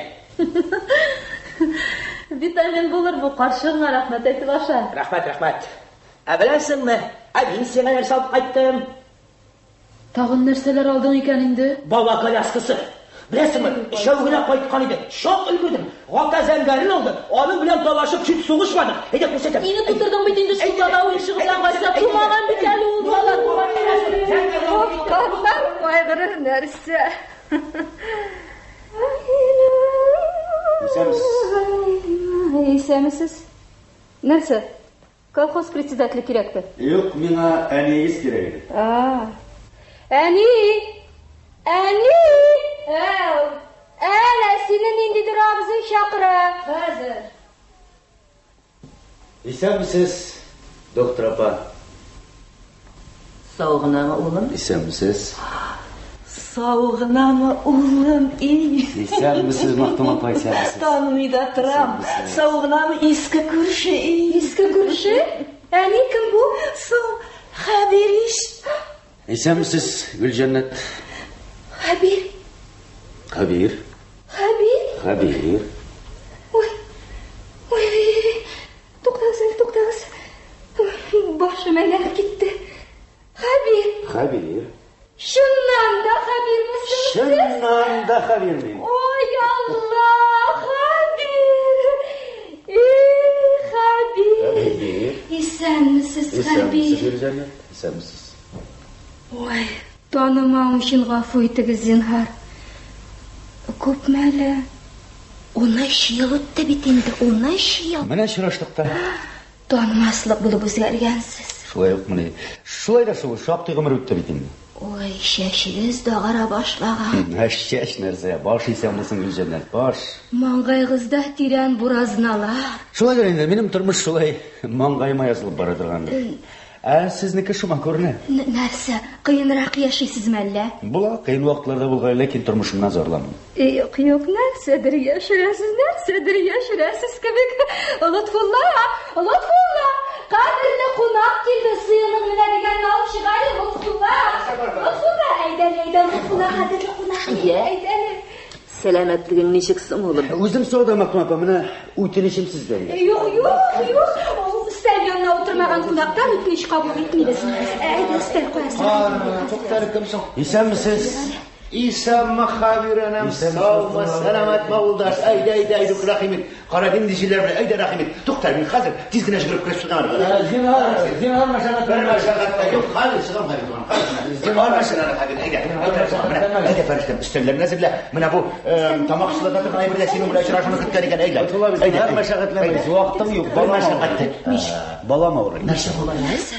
Витамин булыр бу, карчыгыңа рәхмәт әйтеп аша. Рәхмәт, рәхмәт. Ә беләсеңме, ә мин сиңа нәрсә алып кайттым? Тагын нәрсәләр алдың икән инде? Бала коляскасы. Беләсеңме, өчәү генә кайткан иде. Чак өлгердем. Гата зәңгәрен алды. Аның белән талашып чүт сугышмадык. Әйдә күрсәтәм. Мине тутырдың бит инде шул бала уенчыгы белән, Гайса. Тумаган бит әле ул бала. Капканнар кайгырыр нәрсә. Исәнмесез. Исәнмесез. Нәрсә? Колхоз председателе кирәкме? Юк, миңа әниегез кирәк иде. А. Әни! Әни! Әу! Әнә сине ниндидер абзый чакыра. Хәзер. Исәнмесез, доктор апа. Сау гынамы, улым? Исәнмесез. Сау гынамы, улым? И. Исәнмесез, Мактум апа, исәнмесез. Танымый да торам. Сау гынамы, иске күрше? И. Иске күрше? Әни кем бу? Соң, Хәбир ич. Исәнмесез, Гөлҗәннәт. Хәбир. Хәбир. Хәбир. Хәбир. Ой. Ой, ой, ой. Туктагыз әле, туктагыз. Ой, башым әйләнеп китте. Хәбир. Хәбир. Чыннан да Хәбирмесез сез? Чыннан да Хәбир мин. Ой, Алла, Хәбир! И, Хәбир! Хәбир. Исәнмесез, Исәнмесез, Хәбир. Гөлҗәннәт. Исәнмесез. Ой, танымау өчен гафу итегез, зинһар. Күпме әле? 13 ел үтте бит инде, 13 ел. Менә очраштык та. Танымаслык булып үзгәргәнсез. Шулай укмыни? Шулай да шул, шактый гомер үтте бит инде. Ой, чәчегез дә агара башлаган. Ә чәч нәрсә? Баш исән булсын, Гөлҗәннәт, баш. Маңгайгызда тирән буразналар. Шулайдыр инде, минем тормыш шулай маңгаема язылып бара торгандыр. Ә сезнеке шома күренә. Нәрсә, кыенрак яшисезме әллә? Була, кыен вакытларда булган, ләкин тормышымнан зарланмыйм. Юк, юк, нәрсәдер яшерәсез, нәрсәдер яшерәсез кебек. Лотфулла, Лотфулла, кадерле кунак килде, сыеның менә дигәнне алып чык әле, Лотфулла. Лотфулла, әйдә әле, әйдә, Лотфулла, кадерле кунак килде, әйдә әле. Сәламәтлегең ничек соң, улым? Үзем сау да, Мәхтүм апа, менә үтенечем сездән. Юк, юк, юк, ул өстәл янына утырмаган кунактан үтенеч кабул итмибез. Әйдә, өстәл куясың. Туктар, кем соң? Исәнмесез. Исәнме, Хәбир энем, саумы, сәламәтме, авылдаш? Әйдә, әйдә, әйдүк, рәхим ит. Кара, нинди җилләр белән, әйдә, рәхим ит. Тукта, мин хәзер тиз генә җөгереп кереп чыгам. Зинһар, зинһар мәшәкать. Бер мәшәкать тә юк, хәзер чыгам, Хәбир туган, хәзер. Зинһар мәшәкать, Хәбир, әйдә. Әйдә, менә, әйдә, фәрештәм, өстәлләрне әзерлә. Менә бу тамак чылата торган әйбер дә синең белән очрашуны көткән икән, әйдә. Әйдә, мәшәкатьләнмә, вакытың юк, бер мәшәкать. Балам авырый. Нәрсә булды?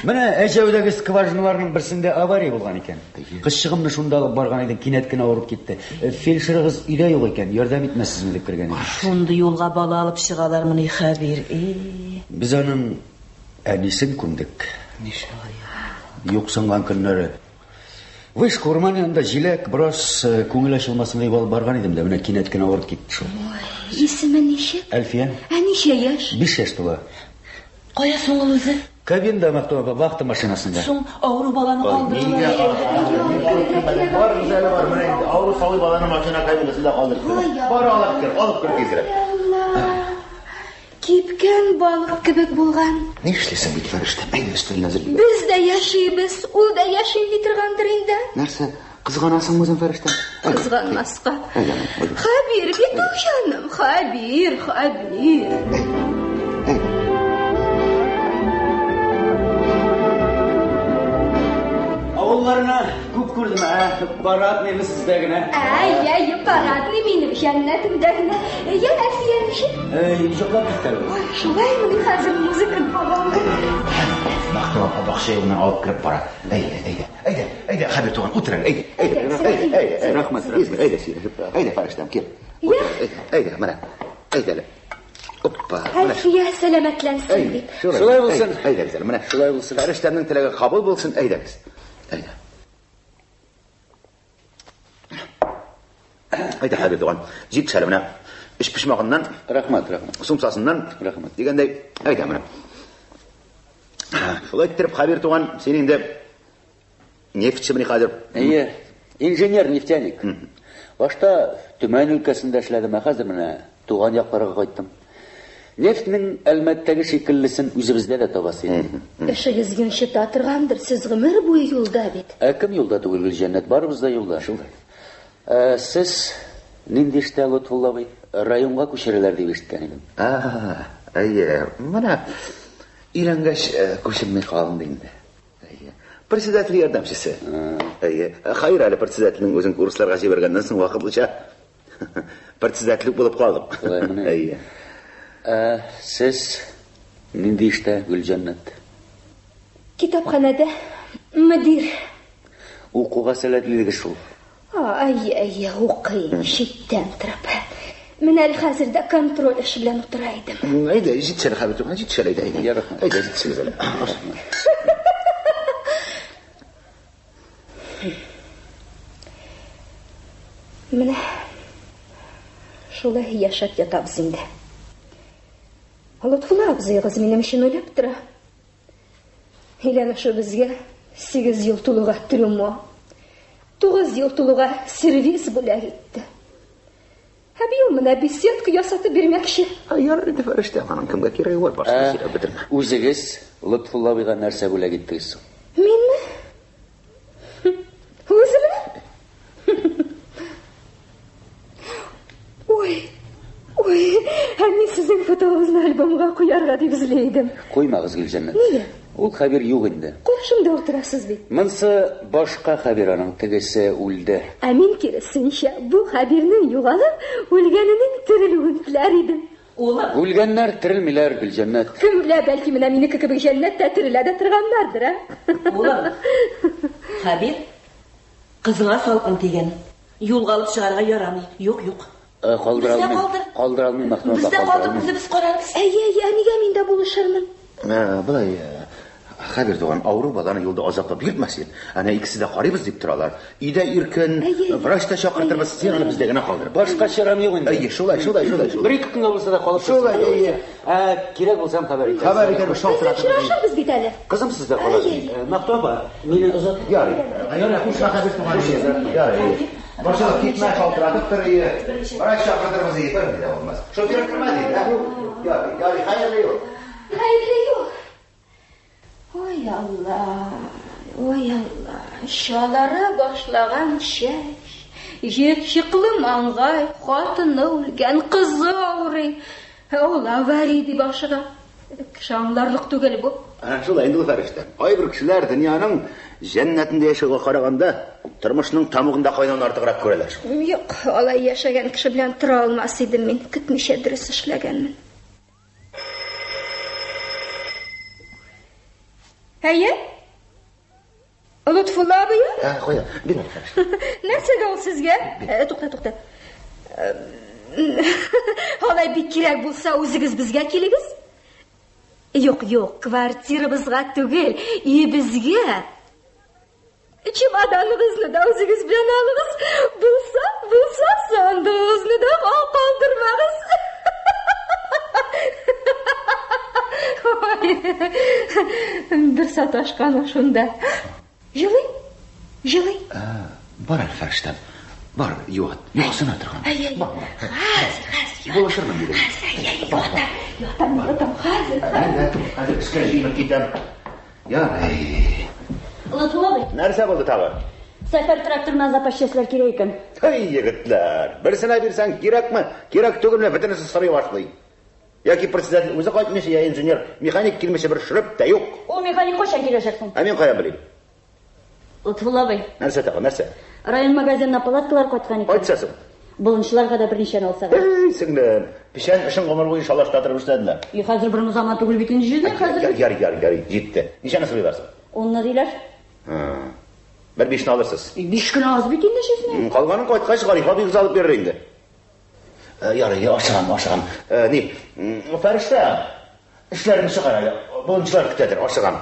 Менә Әҗәүдәге скважиналарның берсендә авария булган икән. Кызчыгымны шунда алып барган идем, кинәт кенә авырып китте. Фельдшерыгыз өйдә юк икән, ярдәм итмәссезме дип кергән идем. Шундый юлга бала алып чыгалармыни, Хәбир? И. Без аның әнисен күмдек. Юксынган көннәре. Вышка урман янында җиләк, бераз күңел ачылмасын дип алып барган идем дә, менә кинәт кенә авырып китте шул. Исеме ничек? Әлфия. Ә ничә яшь? 5 яшь тула. Кая соң ул үзе? Кабинда, Мәхтүм апа, вахта машинасында. Соң авыру баланы калдыралар. Бар, әле бар, менә инде авыру сабый баланы машина кабинасында калдырып. Бар, алып кер, алып кер тизрәк. Кипкән балык кебек булган. Нишлисең бит, фәрештәм, әйдә өстәлне әзерлик. Без дә яшибез, ул да яши ди торгандыр инде. Нәрсә, кызганасың үзен, фәрештәм? Кызганмаска. Хәбир бит ул, җаным, Хәбир, Хәбир. Авылларны күп күрдем, ә? Парадныймы сездә генә? Әй, әй, парадный минем җәннәтемдә генә. Я, Әлфия ничек? Әй, йоклап китте әле. Ой, шулаймы, мин хәзер музыканы кабам. Мәхтүм апа бакча юлыннан алып кереп бара. Әйдә, әйдә, әйдә, әйдә, Хәбир туган, утыр әле, әйдә, әйдә, әйдә, әйдә, рәхмәт, рәхмәт, әйдә, сөйләшеп, әйдә, фәрештәм, кил. Әйдә, менә, әйдә әле. Оппа. Әлфия сәламәтләнсен дип. Шулай булсын. Әйдәгез әле, менә. Шулай булсын. Фәрештәмнең теләге кабул булсын, әйдәгез. Әйдә. Әйдә, Хәбир туган, җитеш әле менә. Өч почмагыннан, Рәхмәт, рәхмәт. сумсасыннан, Рәхмәт. Дигәндәй, әйдә менә. Шулай иттереп, Хәбир туган, син инде нефтьчемени хәзер? Әйе, инженер, нефтяник. Башта Төмән өлкәсендә эшләдем, ә хәзер менә туган якларга кайттым. Нефтьнең Әлмәттәге шикеллесен үзебездә дә табасы иде. Эшегез йончыта торгандыр, сез гомер буе юлда бит. Ә кем юлда түгел, Гөлҗәннәт, барыбыз да юлда. Шулай. Ә сез нинди эштә, Лотфулла абый? Районга күчерәләр дип ишеткән идем. А, әйе, менә өйләнгәч күченми калынды инде. Әйе. Председатель ярдәмчесе. Әйе. Хәер әле председательнең үзен курсларга җибәргәннән соң вакытлыча председатель булып калдым. Шулаймыни? Әйе. Ә сез нинди эштә, Гөлҗәннәт? Китапханәдә мөдир. Укуга сәләтле идегез шул. Әйе, әйе, укыйм, читтән торып. Менә әле хәзер дә контроль эше белән утыра идем. Әйдә, җитеш әле, Хәбир туган, җитеш әле, әйдә, әйдә. Я, рәхмәт. Әйдә, җитешегез әле. Менә шулай яшәп ятабыз инде. Лотфулла абзыегыз минем өчен уйлап тора. Өйләнешүебезгә 8 ел тулуга трюмо, 9 ел тулуга сервиз бүләк итте. Ә быел менә беседка ясатып бирмәкче. Ярар инде, фәрештәм, аның кемгә кирәге бар, башта сөйләп бетермә. Үзегез Лотфулла абыйга нәрсә бүләк иттегез соң? Минме? Үземне? Ой, ой, ә мин сезнең фотогызны альбомга куярга дип эзли идем. Куймагыз, Гөлҗәннәт. Нигә? Ул Хәбир юк инде. Каршымда утырасыз бит. Монсы башка Хәбир аның, тегесе үлде. Ә мин киресенчә, бу Хәбирнең югалып, үлгәненең терелүен теләр идем. Улым. Үлгәннәр терелмиләр, Гөлҗәннәт. Кем белә, бәлки менә минеке кебек җәннәттә терелә дә торганнардыр, ә? Улым. Хәбир, кызыңа салкын тигән. Юлга алып чыгарга ярамый. Юк, юк. Калдыра Бездә алмыйм. калдыр. Калдыра алмыйм, Мәхтүм апа, Бездә калдыра калдыр, алмыйм. үзебез карарбыз. Әйе, әйе, әнигә мин дә булышырмын. Болай, Хәбир туган, авыру баланы юлда азаплап йөртмәс идең. Әнә икесе дә карыйбыз дип торалар. Өйдә иркен, врач та чакыртырбыз, син аны бездә генә калдыр. Башка чарам юк инде. Әйе, шулай, шулай, шулай, шулай. Бер-ике көнгә булса да калып Шулай, әйе. Ә, кирәк булсам хәбәр итәрбез. Хәбәр итәрбез, Без шалтыратырбыз. очрашырбыз бит әле. Кызым сездә кала. Мәхтүм апа, мине озат. Ярый. Ярый, хуш, Хәбир туган. Ярый. Борчылып китмә, шалтыратып тор, әйе. Врач чакыртырбыз, әйе, берни дә булмас. Шофер кермә ди, ә? Ярый, ярый, хәерле юл. Хәерле юл. Ой, Алла, ой, Алла, чалара башлаган чәч. Җыерчыклы маңгай, хатыны үлгән, кызы авырый. Ә ул авария дип ашыга. Кеше аңларлык түгел бу. Ә, шулай инде ул фәрештә. Кайбер кешеләр дөньяның җәннәтендә яшәүгә караганда, тормышның тамыгында кайнауны артыграк күрәләр. Юк, алай яшәгән кеше белән тора алмас идем мин. Көтмичә дөрес эшләгәнмен. Әйе? Лотфулла абый? Ә, кая? Бир әле, фәрештә. Нәрсәгә ул сезгә? Тукта, тукта. Алай бик кирәк булса, үзегез безгә килегез. Юк, юк, квартирабызга түгел, өебезгә. Чемоданыгызны да үзегез белән алыгыз. Булса, булса, сандыгыгызны да калдырмагыз. Бер саташканы шунда. Җылый, җылый. Бар әле, фәрештәм. Бар, юат. Юксына торган. Әй, әй. Бар, бар. Хәзер, хәзер. Булышырмын дидем. Хәзер, әй, әй, юатам, юатам, юатам, хәзер, Мин хәзер. дә хәзер эшкә җыенып китәм. Ярый. Лотфулла абый, Нәрсә булды тагы? Сәфәр тракторына запас частьләр кирәк икән. Һей, егетләр, берсенә бирсәң кирәкме, кирәк түгелме, бөтенесе сорый башлый. Яки председатель үзе кайтмыйча, я инженер, механик килмичә бер шөреп тә юк. Ул механик кайчан киләчәк соң? Ә мин каян белим? Лотфулла абый, Нәрсә тагы, нәрсә? район магазинына палаткалар кайткан икән. Кайтса соң. Болынчыларга да берничәне алсак. Эй, сеңлем, печән эшен гомер буе шалашта торып эшләделәр. И хәзер борынгы заман түгел бит инде, җизни, хәзер. Ярый, ярый, ярый, җитте. Ничәне сорыйлар соң? Унны диләр. Һа. Бер бишне алырсыз. И, Биш кенә аз бит инде, җизни. Калганын кайткач Гариф абыегыз алып бирер инде. Ярый, ашыгам, ашыгам. Ни, фәрештә, эшләрне чыгар әле. Болынчылар көтәдер, ашыгам.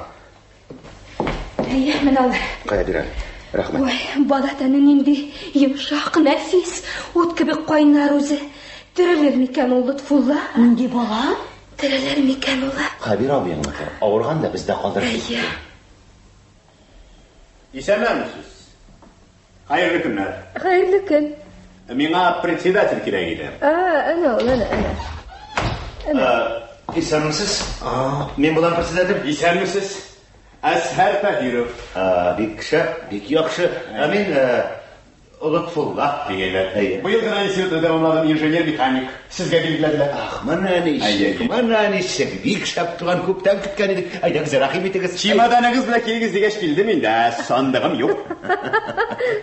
Әйе, менә алар. Кая бир әле. Рәхмәт. Ой, бала тәне нинди йомшак, нәфис, ут кебек кайнар үзе. Терелер микән ул Лотфулла? Нинди бала? Терелер микән ул? Хәбир абыеңныкы. Авырган да бездә калдырып Әйе. китте. Исәнмесез. Хәерле көннәр. Хәерле көн. Миңа председатель кирәк иде. А, әнә ул, әнә, әнә. Исәнмесез. Мин булам председатель. Исәнмесез. Әсһәр Таһиров. Бик шәп, бик яхшы. Ә мин Лотфулла. Дигәйләр. Әйе. Быел гына институтны тәмамладым, инженер-механик. Сезгә билгеләделәр. Ах, менә ничек, Әйе. менә ничек. Бик шәп туган, күптән көткән идек. Әйдәгез, рәхим итегез. Чемоданыгыз белән килегез дигәч килдем инде, ә сандыгым юк.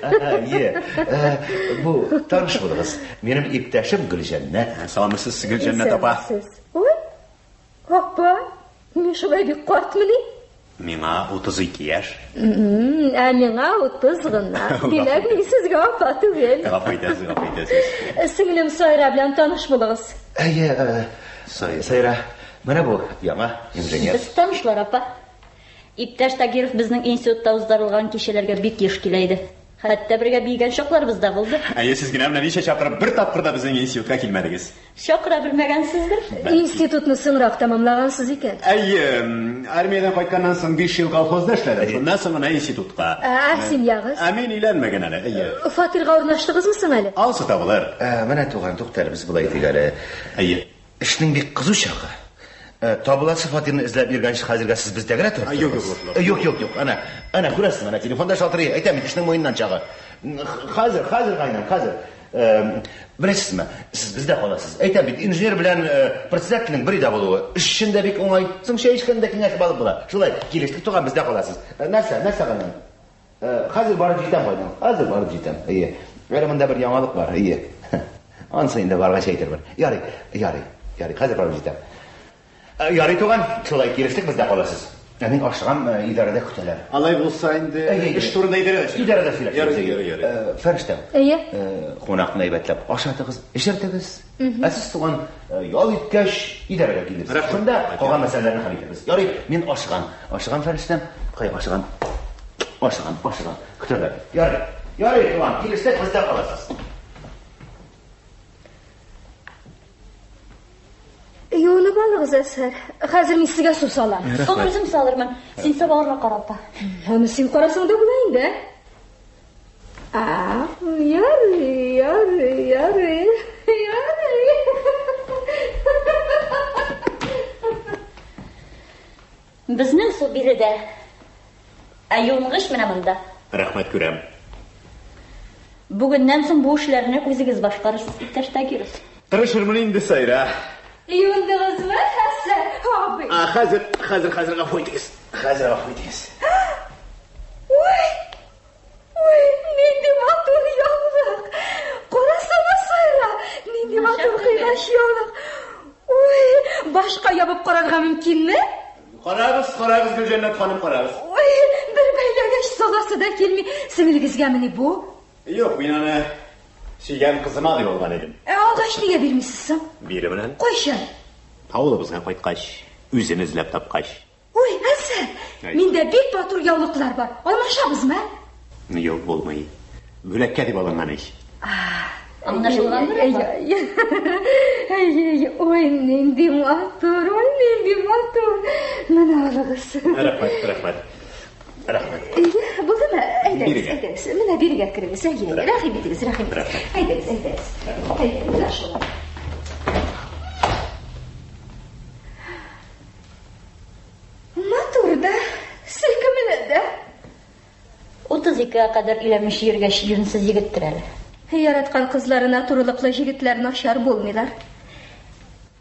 Әйе. Бу таныш булыгыз. Минем иптәшем Гөлҗәннәт. Саумысыз, Гөлҗәннәт апа. Исәнмесез. Ой, апа, мин шулай бик картмыни? Миңа 32 яшь. Ә миңа 30 гына. Димәк, мин сезгә апа түгел. Гафу итәсез, гафу итәсез. Сеңлем Сайра белән таныш булыгыз. Әйе, Сайра. Менә бу яңа инженер. Без танышлар, апа. Иптәш Тагиров безнең институтта уздырылган кичәләргә бик еш килә иде. Хәтта бергә биегән чакларыбыз да булды. Әйе, сез генә менә ничә чакырып бер тапкыр да безнең институтка килмәдегез. Чакыра белмәгәнсездер. Институтны соңрак тәмамлагансыз икән. Әйе, армиядән кайтканнан соң 5 ел колхозда эшләдем. Шуннан соң гына институтка. Ә семьягыз? Ә мин өйләнмәгән әле. Әйе. Фатирга урнаштыгызмы соң әле? Алсы табылыр. Менә туган, тукта әле, без болай итик әле. Әйе. Эшнең бик кызу чагы. Табыласы фатирны эзләп йөргәнче хәзергә сез бездә генә торып Юк, торыгыз. юк, юк, Юк, юк, юк. Әнә, әнә күрәсең, әнә телефонда шалтырый. Әйтәм бит, эшнең муеннан чагы. Хәзер, хәзер кайнам, хәзер. Беләсезме, сез бездә каласыз. Әйтәм бит, инженер белән председательнең бер өйдә булуы эш өчен дә бик уңай. Соң чәй эчкәндә киңәшеп алып була. Шулай, килештек туган, бездә каласыз. Нәрсә, нәрсә кайнам? Хәзер барып җитәм кайнам. Хәзер барып җитәм. Әйе. Әле монда бер яңалык бар. Әйе. Анысы инде баргач әйтермен. Ярый, ярый, ярый, хәзер барып җитәм. Ярый туган, шулай килештек, бездә каласыз. Ә мин ашыгам, идарәдә көтәләр. Алай булса инде Әйе, әйе. эш турында идарәдә сөйләшербез. Идарәдә сөйләшербез. Ярый, әйе. ярый, ярый. Фәрештәм. Әйе. Кунакны әйбәтләп ашатыгыз, эчертегез. Ә сез туган ял иткәч идарәгә килерсез. Рәхмәт. Шунда калган мәсьәләләрне хәл итәрбез. Ярый, мин ашыгам. Ашыгам, фәрештәм. Кая ашыгам? Ашыгам, ашыгам. Көтәләр. Ярый. Ярый, туган, килештек, бездә каласыз. Юынып алыгыз, Әсһәр. Хәзер мин сезгә су салам. Соң үзем салырмын. Син сабаларга кара, апа. Аны син карасаң да була инде. А, ярый, ярый, ярый, ярый. Безнең су биредә. Ә юынгыч менә монда. Рәхмәт күрәм. Бүгеннән соң бу эшләрне үзегез башкарырсыз, иптәш Тагиров. Тырышырмын инде, Сайра. Юындыгызмы, Хәсән абый? А, хәзер, хәзер, хәзер гафу итегез. Хәзер гафу итегез. Ой, ой, нинди матур яулык. Карасана, Сайра, нинди матур кыйгач яулык. Ой, башка ябып карарга мөмкинме? Карагыз, карагыз, Гөлҗәннәт ханым, карагыз. Ой, бер бәйләгәч саласы да килми. Сеңлегезгәмени бу? Юк, мин аны сөйгән кызыма дип алган идем. Ә алгач нигә бирмисез соң? Бирермен әле. Кайчан? Авылыбызга кайткач, үзен эзләп тапкач. Ой, Әсән, миндә бик матур яулыклар бар. Алмашабызмы? Юк, булмый. Бүләккә дип алынган ич. Аңлашылгандыр, апа? Әй, ой, нинди матур, ой, нинди матур. Менә алыгыз. Рәхмәт, рәхмәт. Рәхмәт. Әйе, булдымы? Әйдәгез, Бирегә. әйдәгез. Менә бирегә керегез. Әйе, әйе, рәхим итегез, рәхим итегез. Әйдәгез, әйдәгез. Әйдә, менә шулай. Матур да, сөйкемле дә. 32-гә кадәр өйләнмичә йөргәч, юньсез егеттер әле. Яраткан кызларына турылыклы җегетләр начар булмыйлар.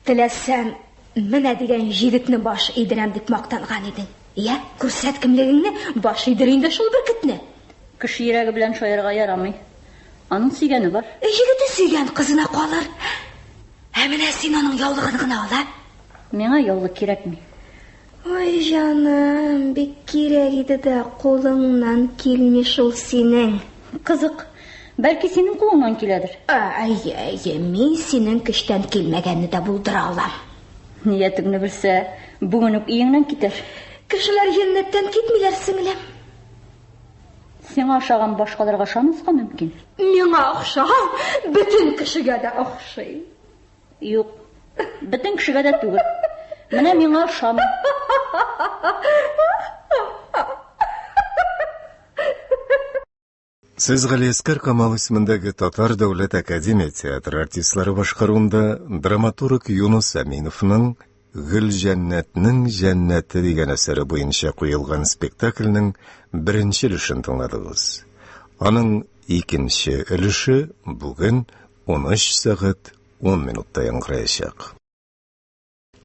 Теләсәм, менә дигән җегетне баш идерәм дип мактанган идең. Я, күрсәт кемлегеңне, баш идер инде шул бөркетне. Кеше йөрәге белән шаярга ярамый. Аның сөйгәне бар. Җегете сөйгән кызына калыр. Ә менә син аның яулыгын гына ал, ә? Миңа яулык кирәкми. Ой, җаным, бик кирәк иде дә, кулыңнан килми шул синең. Кызык, бәлки синең кулыңнан киләдер. Әйе, әйе, мин синең көчтән килмәгәнне дә булдыра алам. Ниятеңне белсә, бүген үк өеңнән китәр. Кешеләр җәннәттән китмиләр, сеңлем. Сиңа ошаган башкаларга ошамаска мөмкин. Миңа охшаган бөтен кешегә дә охшый. Юк, бөтен кешегә дә түгел. Менә миңа ошамый. Сез Галиәскәр Камал исемендәге Татар дәүләт академия театры артистлары башкаруында драматург Юнус Әминовның Гөлҗәннәтнең җәннәте дигән әсәре буенча куелган спектакльнең беренче өлешен тыңладыгыз. Аның икенче өлеше бүген 13 сәгать 10 минутта яңгыраячак.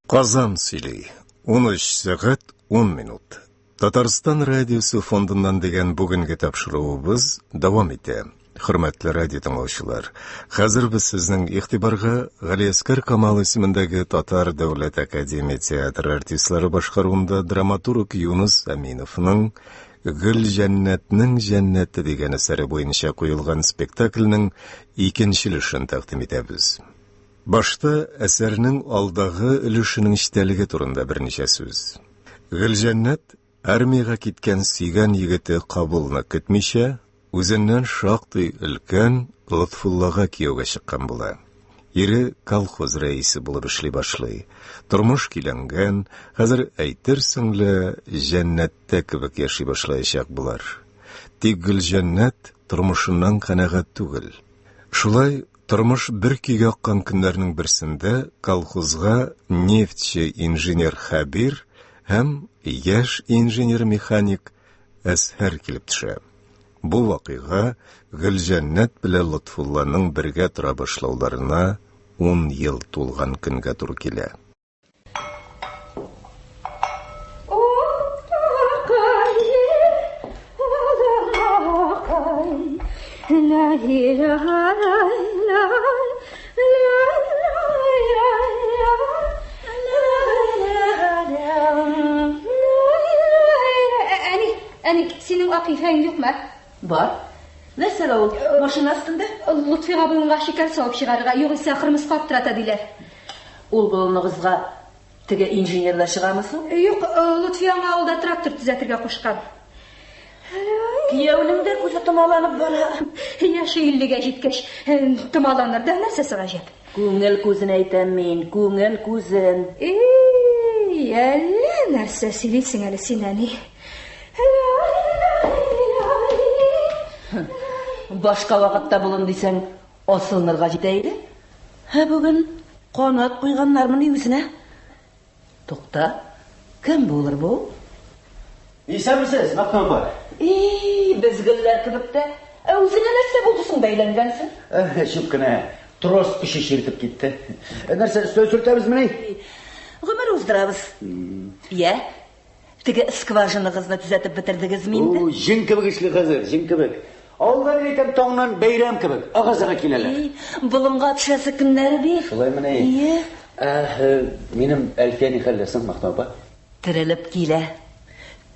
Казан сөйли. 13 сәгать 10 минут. Татарстан радиосы фондыннан дигән бүгенге тапшыруыбыз дәвам итә. Хөрмәтле радио тыңлаучылар, хәзер без сезнең игътибарга Галиәскәр Камал исемендәге Татар дәүләт академия театры артистлары башкаруында драматург Юнус Әминовның Гөлҗәннәтнең җәннәте дигән әсәре буенча куелган спектакльнең икенче өлешен тәкъдим итәбез. Башта әсәрнең алдагы өлешенең эчтәлеге турында берничә сүз. Гөлҗәннәт армиягә киткән сөйгән егете Кабулны көтмичә, үзеннән шактый өлкән Лотфуллага кияүгә чыккан була. Ире колхоз рәисе булып эшли башлый. Тормыш көйләнгән, хәзер әйтерсең лә җәннәттә кебек яши башлаячак болар. Тик Гөлҗәннәт тормышыннан канәгать түгел. Шулай тормыш бер көйгә аккан көннәрнең берсендә колхозга нефтьче инженер Хәбир һәм яшь инженер-механик Әзһәр килеп төшә. Бу вакыйга Гөлҗәннәт белән Лотфулланың бергә тора башлауларына 10 ел тулган көнгә туры килә. Әни, әни, синең ак ефәгең юкмы? Бар. Нәрсәгә ул? Машина өстендә? Лотфига болынга шикәр салып чыгарырга, югыйсә кырмыска аптырата диләр. Ул болыныгызга теге инженерлар чыгамы соң? Юк, Лотфи аңа авылда трактор төзәтергә кушкан. Кияүнең дә күзе томаланып бара. Яше иллегә җиткәч, томаланыр да нәрсәсе гаҗәп. Күңел күзен әйтәм мин, күңел күзен. Эй, әллә нәрсә сөйлисең әле син, әни. Башка вакытта болын дисәң, асылынырга җитә иде. Ә бүген канат куйганнармыни үзенә? Тукта, кем булыр бу? Исәнмесез, Мәхтүм апа. И, без гөлләр кебек тә. Ә үзеңә нәрсә булды соң бәйләнгәнсең? Чүп кенә трос очы чиртеп китте. Нәрсә, өстәл сөртәбезмени? Гомер уздырабыз. Я, теге скважинагызны төзәтеп бетердегезме инде? О, җен кебек эшли хәзер, җен кебек. Авылда мин әйтәм, таңнан бәйрәм кебек, ыгы-зыгы киләләр. И, болынга төшәсе көннәре бит. Шулаймыни? Ие. Ә, минем Әлфия ни хәлдә соң, Мактау апа? Терелеп килә.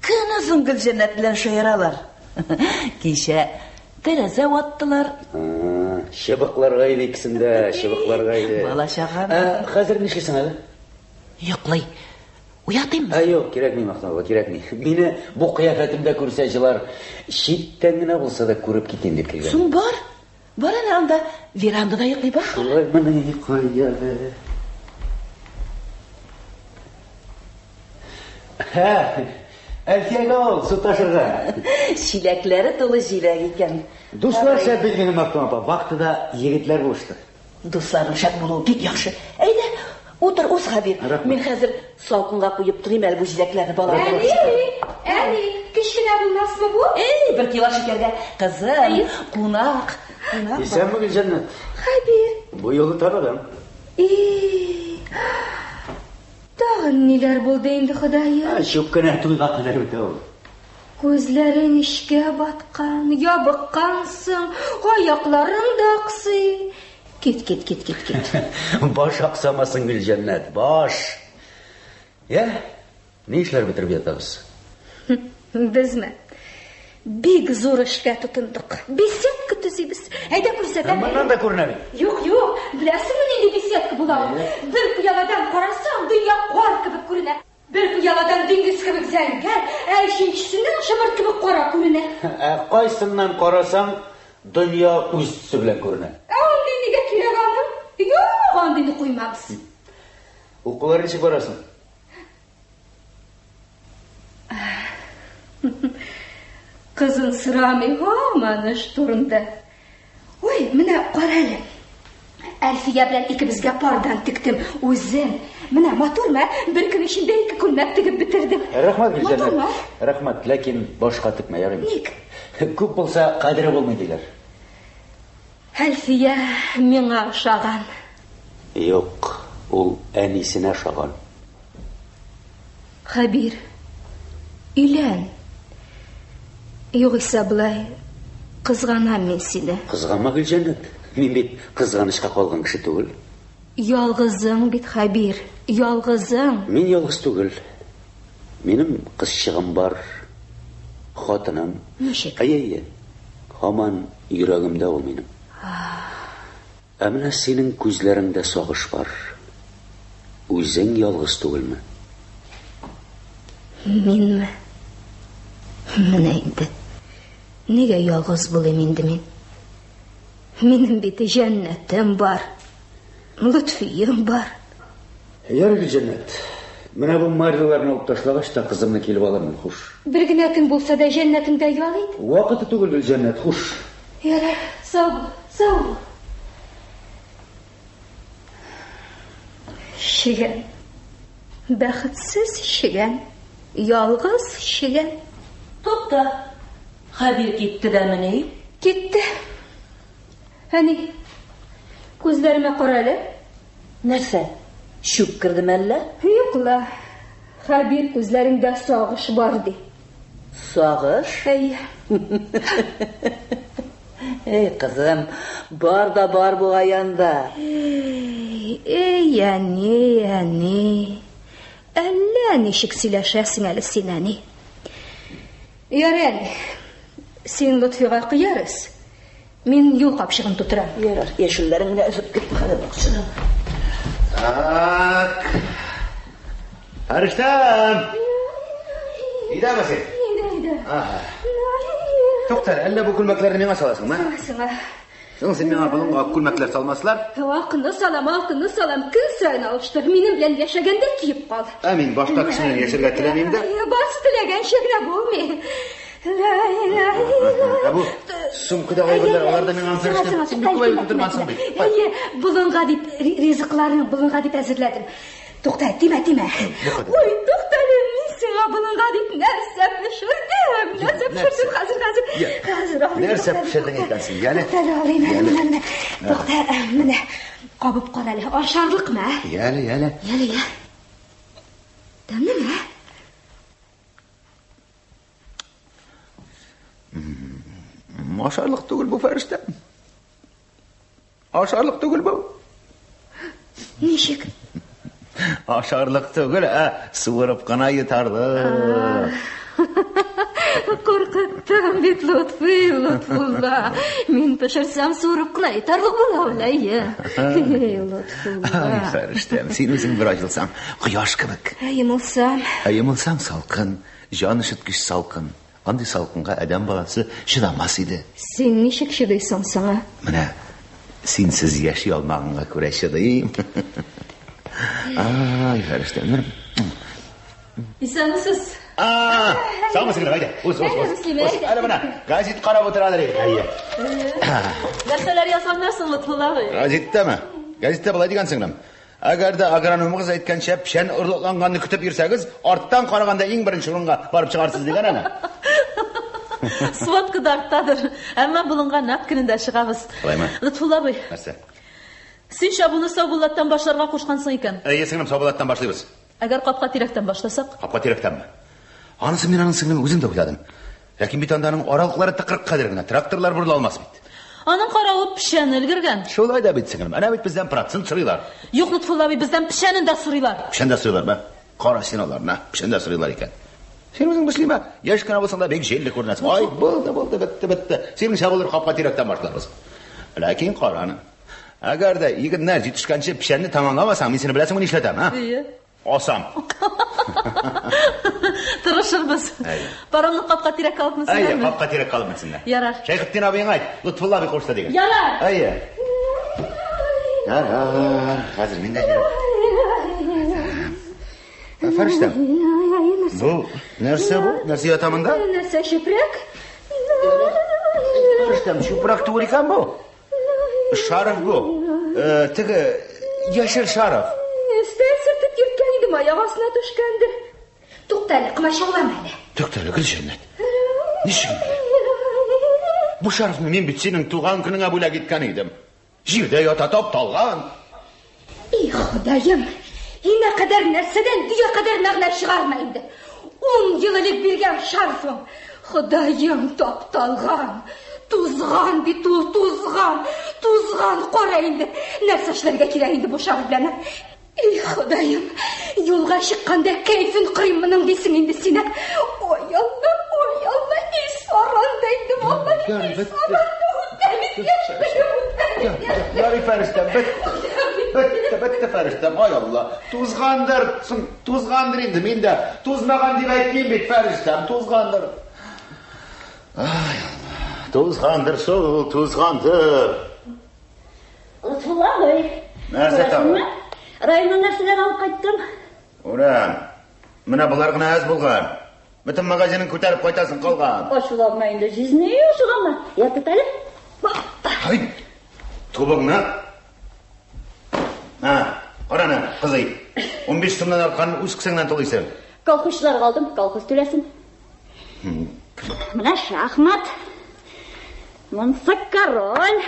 Көнозын Гөлҗәннәт белән шаяралар. Кичә тәрәзә ваттылар. Чыбыкларга иде икесен дә, чыбыкларга иде. Бала чага. Ә, хәзер нишлисең әле? Йоклый. Уятыйммы? Ә, юк, кирәкми, Мактау апа, кирәкми. Мине бу кыяфәтемдә күрсә җылар, читтән генә булса да күреп китим дип килгән. Соң бар. Бар әнә анда верандада йоклый бар. Шулаймыни, кая әле? Һә, Әлфиягә ул су ташырга. Чиләкләре тулы җиләк икән. Дуслар шәп бит минем, Мактау апа. Вахтада егетләр булышты. Дусларың шәп булуы бик яхшы. Әйдә, утыр, уз, Хәбир. Рәхмәт. Мин хәзер салкынга куеп торыйм әле бу җиләкләрне балалар. Әни, әни, кечкенә булмасмы бу? Эй, бер кило шикәргә. Кызым, кунак, кунак. бар. Исәнме, Гөлҗәннәт? Хәбир. Бу юлы таныдым. И, тагын ниләр булды инде, Ходаем? Чүп кенә туйга кадәр үтә ул. Күзләрең эчкә баткан, ябыккансың, аякларың да аксый. Кит, кит, кит, кит, кит. Баш аксамасын, Гөлҗәннәт, баш. Я, ни эшләр бетереп ятабыз? Безме? Бик зур эшкә тотындык. Беседка төзибез. Әйдә күрсәтәм. Моннан да күренә бит. Юк, юк, беләсеңме нинди беседка була ул? Бер пыяладан карасаң, дөнья кар кебек күренә. Бер пыяладан диңгез кебек зәңгәр, ә өченчесеннән шомырт кебек кара күренә. Ә кайсыннан карасаң, дөнья үз төсе белән күренә. Ә андый нигә кирәк аның? Юк, андыйны куймабыз. Укулар ничек бара соң? Кызын сорамый һаман эш турында. Ой, менә кара әле. Әлфия белән икебезгә пардан тектем. Үзем. Менә матурмы? ә? Бер көн эчендә ике күлмәк тегеп бетердем. Рәхмәт, Гөлҗәннәт. Матурмы? Рәхмәт, ләкин башка текмә, ярыймы? Ник? Күп булса, кадере булмый диләр. Әлфия миңа ошаган. Юк, ул әнисенә ошаган. Хәбир, өйлән. Югыйсә болай кызганам мин сине. Кызганма, Гөлҗәннәт. Мин бит кызганычка калган кеше түгел. Ялгызың бит, Хәбир, ялгызың. Мин ялгыз түгел. Минем кызчыгым бар, хатыным. Ничек? Әйе, әйе. Һаман йөрәгемдә ул минем. Ә менә синең күзләреңдә сагыш бар. Үзең ялгыз түгелме? Минме? Менә инде. Нигә ялгыз булыйм инде мин? Минем бит җәннәтем бар. Лотфием бар. Ярый, Гөлҗәннәт. Менә бу марляларны алып ташлагач та кызымны килеп алырмын, хуш. Бер генә көн булса да җәннәтеңдә ял ит. Вакыты түгел, Гөлҗәннәт, хуш. Ярар, сау бул, сау бул. Чегән. Бәхетсез чегән. Ялгыз чегән. Тукта. Хәбир китте дәмени? Китте. Әни, күзләремә кара әле. Нәрсә? Чүп кердеме әллә? Юк ла. Хәбир күзләреңдә сагыш бар ди. Сагыш? Әйе. Эй, кызым, бар да бар бугай анда. Эй, эй, әни, әни. Әллә ничек сөйләшәсең әле син, әни. Ярый, әни. Син Лотфига кыярыз. Мин юл капчыгын тутырам. Ярар, яшелләрен генә өзеп кит хәзер бакчадан. Так. Фәрештәм! Өйдәме син? Өйдә, өйдә. Ага. Тукта, әллә бу күлмәкләрне миңа саласыңмы? Сиңа. Соң син миңа болынга ак күлмәкләр салмаслар? Акынны салам, алтынны салам, көн саен алыштыр. Минем белән яшәгәндә киеп кал. Ә мин башка кеше белән яшәргә теләмим дә. Баш теләгәнчә генә булмый. Ә бу сумкадагы әйберләр, алар да миңа фәрештәм. Син бик күп әйбер тутыргансың бит. Әйе, болынга дип ризыкларны болынга дип әзерләдем. Тукта, тимә, тимә. Ой, тукта әле, мин сиңа сиңа болынга дип нәрсә пешердем? Нәрсә пешердем? Хәзер, хәзер. Хәзер алыйм. Нәрсә пешердең икән син, яле? Тукта әле алыйм әле, менә, менә. Тукта, менә. Кабып кара әле. Ашарлыкмы, ә? Яле, яле. Яле, я. Тәмлеме, ә? Ашарлык түгел бу, фәрештәм. Ашарлык түгел бу. Ничек? Ашарлык түгел, ә суырып кына йотарлык. Куркыттың бит, Лотфый, Лотфулла. Мин пешерсәм, суырып кына йотарлык була ул, әйе. Эй, Лотфулла. Ай, фәрештәм, син үзең бер ачылсаң, кояш кебек. Ә йомылсам? Ә йомылсаң, салкын, җан өшеткеч салкын. Андый салкынга адәм баласы чыдамас иде. Син ничек чыдыйсың соң, ә? Менә синсез яши алмаганга күрә чыдыйм. Ай, фәрештәм. Исәнмесез. А, саумысың, әйдә. Уз, уз, уз. Мөслимә, Уз. әйдә. Әле менә газет карап утырадыр. Әйе. Нәрсәләр язганнар соң, Лотфулла абый? Газеттәме? Газеттә болай дигән сеңлем. Әгәр дә агрономыгыз әйткәнчә печән орлыкланганны көтеп йөрсәгез, арттан караганда иң беренче урынга барып чыгарсыз дигән әнә. Сводка да арттадыр. Әмма болынга нәкъ көнендә чыгабыз. Шулаймы? Лотфулла абый, Нәрсә? син чабуны Саубуллаттан башларга кушкансың икән. Әйе, сеңлем, Саубуллаттан башлыйбыз. Әгәр капка тирәктән башласак? Капка тирәктәнме? Анысы мин аның сеңлем үзем дә уйладым. Ләкин бит анда аның аралыклары тыкрык кадәр генә, тракторлар борыла алмас бит. Аның каравы печән өлгергән. Шулай да бит, сеңлем. Әнә бит бездән процент сорыйлар. Юк, Лотфулла абый, бездән печәнен дә сорыйлар. Печән дә сорыйлар, мә. Кара син аларны, печән дә сорыйлар икән. Син үзең мөслимә, яшь кенә булсаң да бик җилле күренәсең. Ай, булды, булды, бетте, бетте. Синең чабылыр капка тирәктән башларбыз. Ләкин кара аны. Әгәр дә игеннәр җитешкәнче печәнне тәмамламасаң, мин сине беләсеңме нишләтәм, а? Әйе. Асам. Тырышырбыз. Әйе. Паромны капка тирәккә алып Әйе, менсеннәрме? капка тирәккә алып менсеннәр. Ярар. Шәйхетдин абыеңа әйт, Лотфулла абый кушты диген. Ярар. Әйе. Ярар, хәзер мин дә җөреп. Фәрештәм. Бу нәрсә бу? Нәрсә ята монда? Нәрсә, чүпрәк? Фәрештәм, чүпрәк түгел икән бу. Шарф бу. Теге яшел шарф. Өстәл сөртеп йөрткән идем, аяк астына төшкәндер. Тукта әле, комачаулама әле. Тукта әле, Гөлҗәннәт. Ничек инде? Бу шарфны мин бит синең туган көнеңә бүләк иткән идем. Җирдә ята тапталган. И, Ходаем, инә кадәр нәрсәдән дөя кадәр мәгънә чыгарма инде. 10 ел элек биргән шарфың. Ходаем, тапталган. Тузган бит ул, тузган. Тузган, кара инде. Нәрсә эшләргә кирәк инде бу шарф белән? И, Ходаем, юлга чыкканда кәефен кырыйм моның дисең инде син. Ой, Алла, ой, Алла, и саран да инде, валлаһи, и саран да үтә бит яшьлегем, үтә бит яшьлегем. Ярый, фәрештәм, бетте. Бетте, бетте, фәрештәм, ай Алла. Тузгандыр, соң тузгандыр инде, мин дә тузмаган дип әйтмим бит, фәрештәм, тузгандыр. Ай Алла, тузгандыр шул, тузгандыр. Лотфулла абый. Нәрсә тагы? Районнан нәрсәләр алып кайттым. Ура! Менә болар гына әз булган. Бөтен магазинын күтәреп кайтасың калган. Ачуланма инде, җизни, ачуланма. Я, тот әле. Ай! Тубыңны. Ha, караны, кызый. 15 сумнан артканын үз кесәңнән түлисең. Колхозчыларга алдым, колхоз түләсен. Менә шахмат. Монсы король.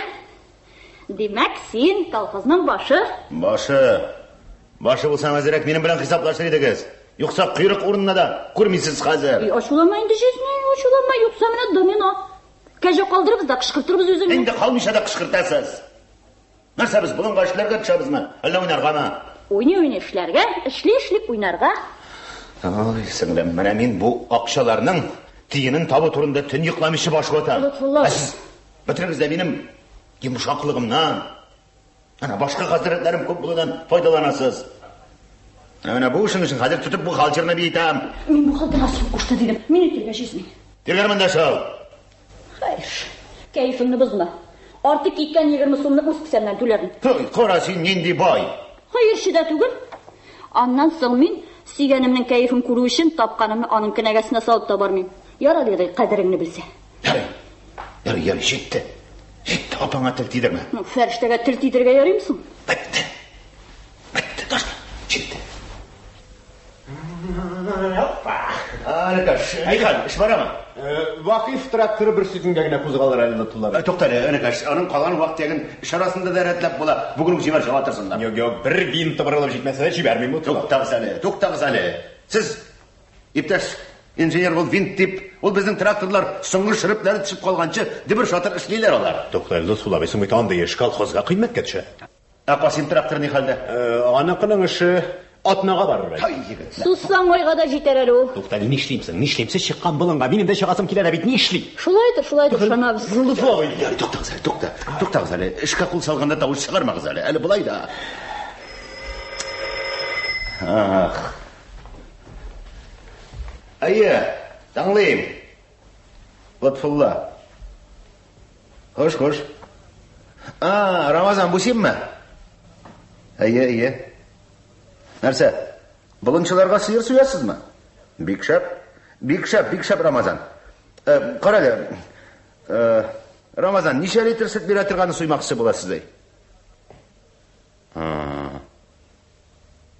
Димәк, син колхозның башы. Башы. Башы булсаң әзрәк минем белән хисаплашыр идегез. Юкса койрык урынына да күрмисез хәзер. И, ачуланма инде, җизни, ачуланма, юкса менә домино. Кәҗә калдырыбыз да кычкыртырбыз үзеңне. Инде калмыйча да кычкыртасыз. Нәрсә без болынга эшләргә төшәбезме? Әллә уйнаргамы? Уйный-уйный эшләргә, эшли-эшли уйнарга. Ой, сеңлем, менә мин бу акчаларның тиенен табу турында төн йокламыйча баш ватам. Лотфулла. Ә сез бетерегез дә минем йомшаклыгымнан. Әнә башка хәзрәтләрем күп булудан файдаланасыз. Ә менә бу эшең өчен хәзер тотып бухгалтерны биетәм. Мин бухгалтерга су кушты дидем. Мине тиргә җизни. Тиргәрмен дә шул. Хәер, кәефеңне бозма. Артык киткән 20 сумны үз кесәмнән түләрмен. Ой, кара син нинди бай. Хәерче дә түгел. Аннан соң мин сөйгәнемнең кәефен күрү өчен тапканымны аның кенәгәсенә салып та бармыйм. Ярар, ярый, кадереңне белсә. Ярый, ярый, ярый, җитте. Җитте, апаңа тел тидермә. Ну, фәрештәгә тел тидерергә ярыймы соң? Бетте. Бетте, ташла. Җитте. Опа. Нихәл, эш барамы? Вакыйф тракторы бер секундка генә кузгалыр әле, Лотфулла абый. Тукта әле, энекәш, аның калган вак-төяген эш арасында да рәтләп була. Бүген үк җибәр, чаба торсыннар. Юк, юк, бер винт борылып җитмәсә дә җибәрмим, Лотфулла. Туктагыз әле, туктагыз әле. Сез, иптәш инженер, ул винт дип, ул безнең тракторлар соңгы шөрепләре төшеп калганчы дөбер-шатыр эшлиләр алар. Тукта әле, Лотфулла абый, соң бит андый эш колхозга кыйммәткә төшә. Ә Касыйм тракторы ни хәлдә? Аныкының эше атнага барыр әле. Һай, егетләр. Сузсаң, айга да җитәр әле ул. Тукта, нишлим соң? Нишлим? Сез чыккан болынга минем дә чыгасым килә дә бит, нишлим? Шулайдыр, шулайдыр, ышанабыз. Лотфулла абый. Ярый, туктагыз әле, тукта. Туктагыз әле. Эшкә кул салганда тавыш чыгармагыз әле. Әле болай да. Ах. Әйе, тыңлыйм. Лотфулла. Хуш, хуш. А, Рамазан, бу синме? Әйе, әйе. Нәрсә? Болынчыларга сыер суясызмы? Бик шәп. Бик шәп, бик шәп, Рамазан. Э, кара әле. Э, Рамазан, ничә литр сөт бирә торганны суймакчы буласыз, ди?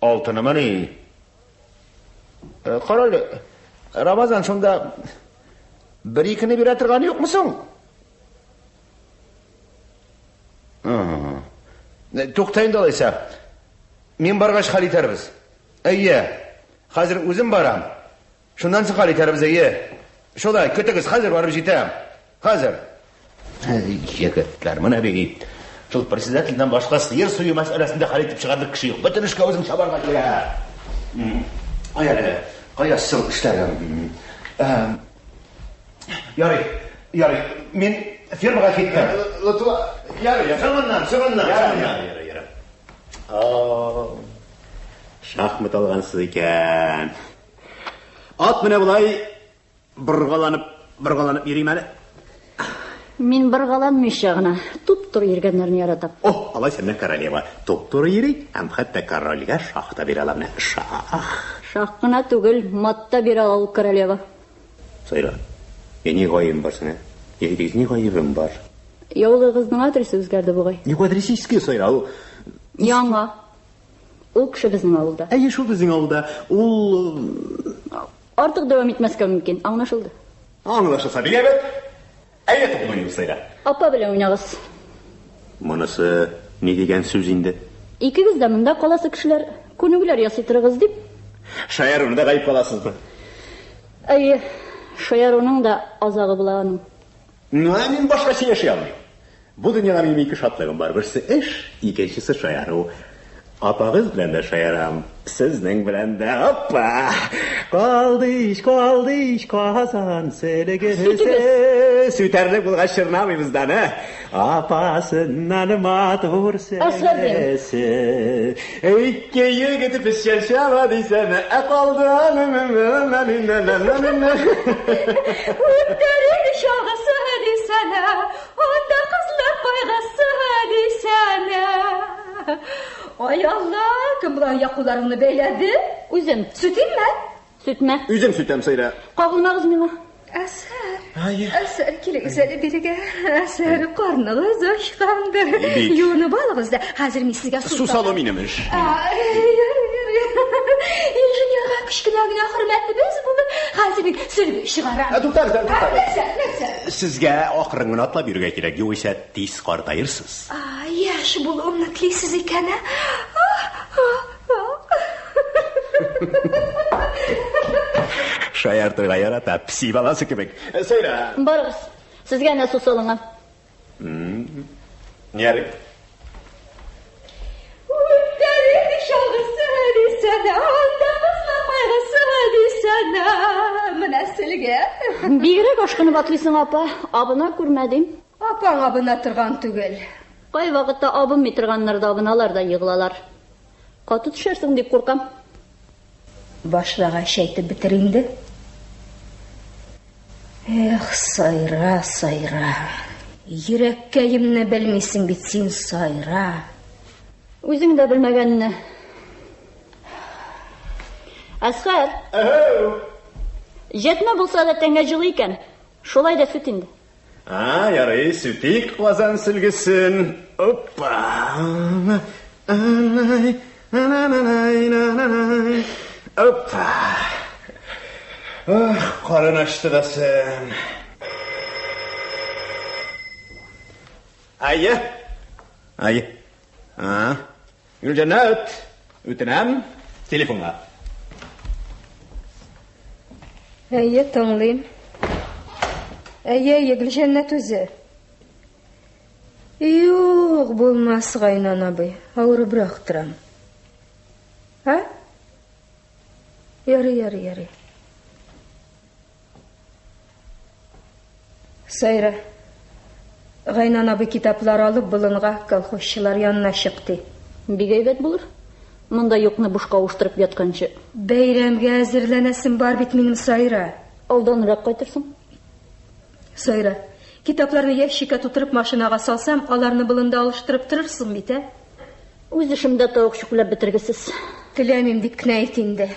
Алтынымыни? Э, кара әле. Рамазан шунда бер икене бирә торганы юкмы соң? Тукта инде алайса. Мин баргач хәл итәрбез. Әйе. Хәзер үзем барам. Шуннан соң хәл итәрбез, әйе. Шулай, көтегез, хәзер барып җитәм. Хәзер. Егетләр, менә бит. Шул председательдән башка сыер сую мәсьәләсендә хәл итеп чыгарлык кеше юк. Бөтен эшкә үзең чабарга кирәк. Кая әле, кая соң эшләрем? Ярый, ярый, мин фермага киттем. Лотфулла, ярый, ярый. Соңыннан, соңыннан, соңыннан. Ярый, ярый. Шахмат алгансыз икән. Ат менә болай боргаланып, боргаланып йөрим әле. Мин боргаланмыйча гына туп-туры йөргәннәрне яратам. О, алайса менә королева туп-туры йөри һәм хәтта корольгә шах та бирә ала менә. Шах. Шах кына түгел, мат та бирә ала ул королева. Сайра, я ни гаебем бар соң, ә? Әйтегез, ни гаебем бар? Яулыгыгызның адресы үзгәрде бугай. Юк, адресы иске, Сайра, ул... Яңа. Ул кеше безнең авылда. Әйе, шул безнең авылда. Ул... Артык дәвам итмәскә мөмкин, аңлашылды. Аңлашылса, бик әйбәт. Әйдә туп уйныйбыз, Сайра. Апа белән уйнагыз. Монысы ни дигән сүз инде? Икегез дә монда каласы кешеләр, күнегүләр ясый торыгыз дип. Шаяруны да гаепкә аласызмы? Әйе, шаяруның да азагы була аның. Ну, ә мин башкача яши алмыйм. Бу дөньяда минем ике шатлыгым бар. Берсе эш, икенчесе шаяру. Апагыз белән дә шаярам, сезнең белән дә. Опа! Калды ич, калды ич Казан сөлгесе. Сүтәрлек булгач чорнамыйбыз да, не? Апасыннан матур сеңлесе. Ике егет пешкән чаба дисәм, ә калды Үткәрер чагысы дисәнә, анда кызлар кайгысы дисәнә. Ай Алла, кем болай аяк-кулларыңны бәйләде? Үзем. Сүтимме? Сүтмә. Үзем сүтәм, Сайра. Кагылмагыз миңа. Әсәр. Әсәр, килегез әле бирегә. Әсәр, карныгыз ачкандыр. Бик. Юынып алыгыз да, хәзер мин сезгә су Су салу минем эш. Инженерга кечкенә генә хөрмәтебез булыр. Хәзер мин сөлге чыгарам. Ә, туктагыз әле, туктагыз. Нәрсә, нәрсә? Сезгә акрын гына атлап йөрергә кирәк, югыйсә тиз картаерсыз. Яшь булуымны телисез икән, ә? Шаяртырга ярата, песи баласы кебек. Сайра. Барыгыз. Сезгә әнә су салынган. Ярый. Үткәрер чагысы дисәнә, анда кызлар кайгысы дисәнә. Менә сөлге. Бигрәк ашкынып атлыйсың, апа. Абына күрмә, дим. Апаң абына торган түгел. Кайвакытта абынмый торганнар да абыналар да егылалар. Каты төшәрсең дип куркам. Башлагач әйтеп бетер инде. Эх, Сайра, Сайра. Йөрәккәемне белмисең бит син, Сайра. Үзең дә белмәгәнне. Әсхәр. Җәтмә булса да тәнгә җылы икән. Шулай да сүт инде. А, ярый, сүтик Казан сөлгесен. Опа! Опа! Ах, карын ачты да сен. Әйе. Әйе. А. Гөлҗәннәт, үтенәм, телефонга. Әйе, тыңлыйм. Әйе, әйе, Гөлҗәннәт үзе. Юк, булмас, Гайнан абый. Авырыбрак торам. А? Ярый, ярый, ярый. Сайра, Гайнан абый китаплар алып болынга колхозчылар янына чык ди. Бик әйбәт булыр. Монда юкны бушка авыштырып ятканчы. Бәйрәмгә әзерләнәсем бар бит минем, Сайра. Алданрак кайтырсың. Сайра, китапларны ящикка тутырып машинага салсам, аларны болында алыштырып торырсың бит, ә? Үз эшемдә тавык чүпләп бетергесез. Теләмим дип кенә әйт инде.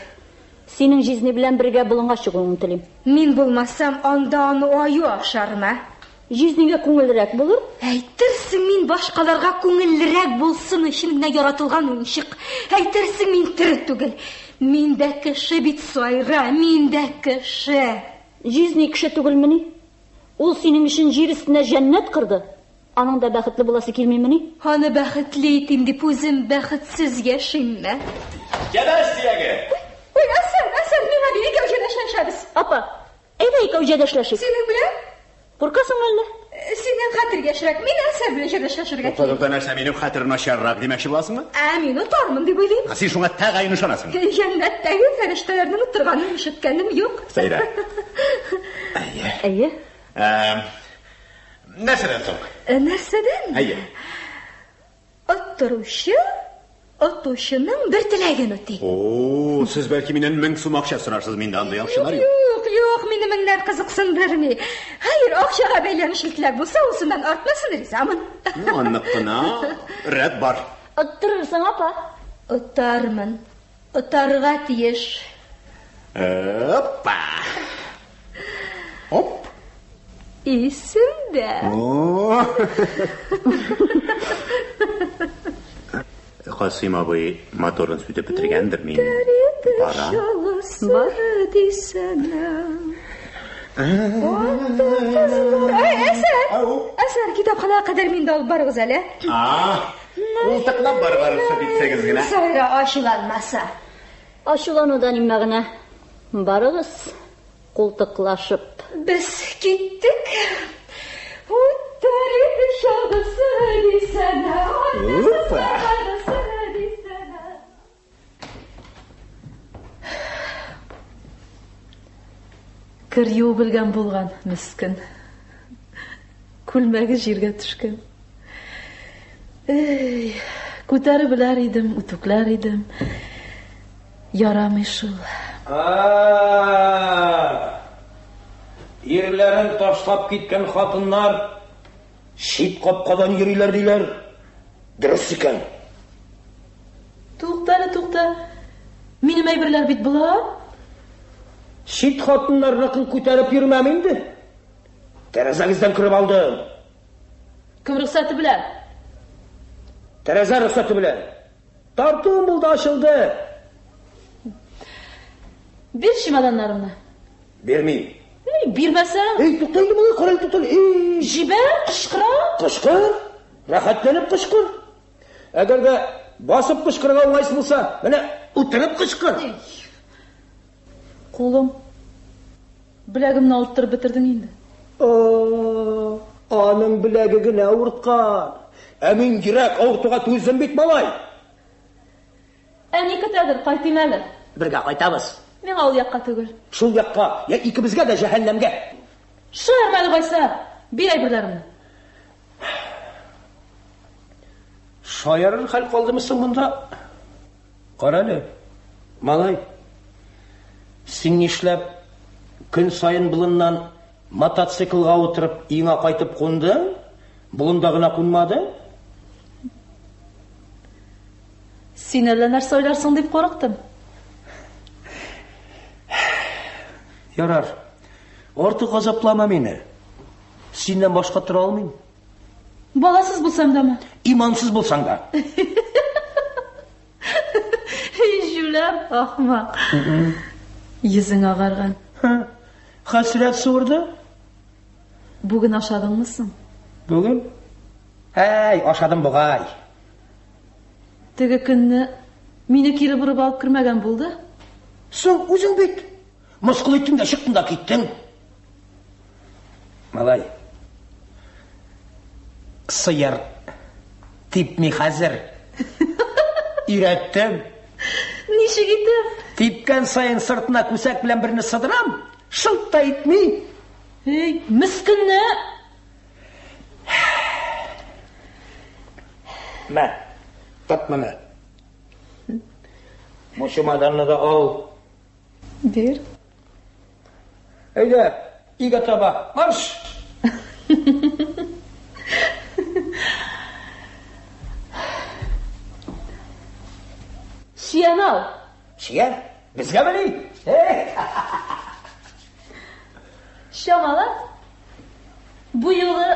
Синең җизни белән бергә болынга чыгуыңны телим. Мин булмасам, анда аны аю ашармы, ә? Җизнигә күңеллерәк булыр. Әйтерсең, мин башкаларга күңеллерәк булсын өчен генә яратылган уенчык. Әйтерсең, мин тере түгел. Мин дә кеше бит, Сайра, мин дә кеше. Җизни кеше түгелмени? Ул синең өчен җир өстенә җәннәт корды. Аның да бәхетле буласы килмимени? Аны бәхетле итим дип үзем бәхетсез яшимме? Җәдәш сөяге! Ой, Әсәр, Әсәр, миңа бир, икәү җәдәшләшәбез. Апа, әйдә икәү җәдәшләшик. Синең белән? Куркасыңмы әллә? Синең хәтер яшьрәк, мин Әсәр белән җәдәшләшергә Тукта, тукта, нәрсә, минем хәтер начаррак димәкче буласыңмы? Ә мин отармын дип уйлыйм. Ә син шуңа тәгаен ышанасың? Җәннәттәге фәрештәләрнең оттырганын ишеткәнем юк. Сәйрә. Әйе. Әйе. Нәрсәдән соң? Э, нәрсәдән? Әйе. Оттыручы отучының бер теләген үти. О, сез бәлки миннән 1000 сум акча сорарсыз, миндә андый акчалар юк. Юк, юк, мине меңнәр кызыксындырмый. Хәер, акчага бәйләнешле теләк булса, ул сумнан артмасын, ризамын. Ну, анныкына рәт бар. Оттырырсың, апа. Отармын. Отарга тиеш. Опа! Оп! Исемдә. Касыйм абый моторын сүтеп бетергәндер, мин барам. Бар. Әсәр! Әсәр, китапханага кадәр мине дә алып барыгыз әле. Култыклап барырга рөхсәт итсәгез генә. Сайра ачуланмаса. Ачулануда ни мәгънә? Барыгыз, култыклашып. Без киттек. Үттер иде чагысы дисәнә. Опа! Кер юып белгән булган, мескен. Күлмәге җиргә төшкән. Эй, күтәреп беләр идем, үтүкләр идем. Ярамый шул. Ирләрен ташлап киткән хатыннар чит капкадан йөриләр диләр. Дөрес икән. Тукта әле, тукта. Минем әйберләр бит болар. Чит хатыннарныкын күтәреп йөрмәм инде. Тәрәзәгездән кереп алдым. Кем рөхсәте белән? Тәрәзә рөхсәте белән. Тартуым булды, ачылды. Бир чемоданнарымны. Бирмим. Эй, бирмәсәң. Эй, тукта инде малай, кара, тукта. Эй, җибәр, кычкыра. Кычкыр. Рәхәтләнеп кычкыр. Әгәр дә басып кычкырырга уңайсыз булса, менә утырып кычкыр. Кулым. Беләгемне авырттырып бетердең инде. О, аның беләге генә авырткан. Ә мин йөрәк авыртуга түздем бит, малай. Әни көтәдер, кайтыйм әле. Бергә кайтабыз. Миңа ул якка түгел. Шул якка, я икебезгә дә җәһәннәмгә. Шаярма әле, Гайса. Бир әйберләремне. Шаярыр хәл калдымы соң монда? Кара әле, малай. Син нишләп көн саен болыннан мотоциклга утырып өеңә кайтып кундың? Болында гына кунмадың? Син әллә нәрсә уйларсың дип курыктым. Ярар. Артык азаплама мине. Синнән башка тора алмыйм. Баласыз булсам дамы? Имансыз булсаң да. Җүләр, ахмак. Йөзең агарган. Хәсрәт суырды. Бүген ашадыңмы соң? Бүген? Әй, ашадым бугай. Теге көнне мине кире борып алып кермәгән булды. Соң үзең бит мыскыл иттең дә чыктың да киттең. Малай. Сыер типми хәзер. Өйрәттем. Ничек итеп? Типкән саен сыртына күсәк белән берне сыдырам, шылт та итми. Эй, мескенне! Мә, тот моны. Бу чемоданны да ал. Бир. Әйдә, өйгә таба, марш! Чияне ал. Чия? Безгәмени? Чамала. Бу юлы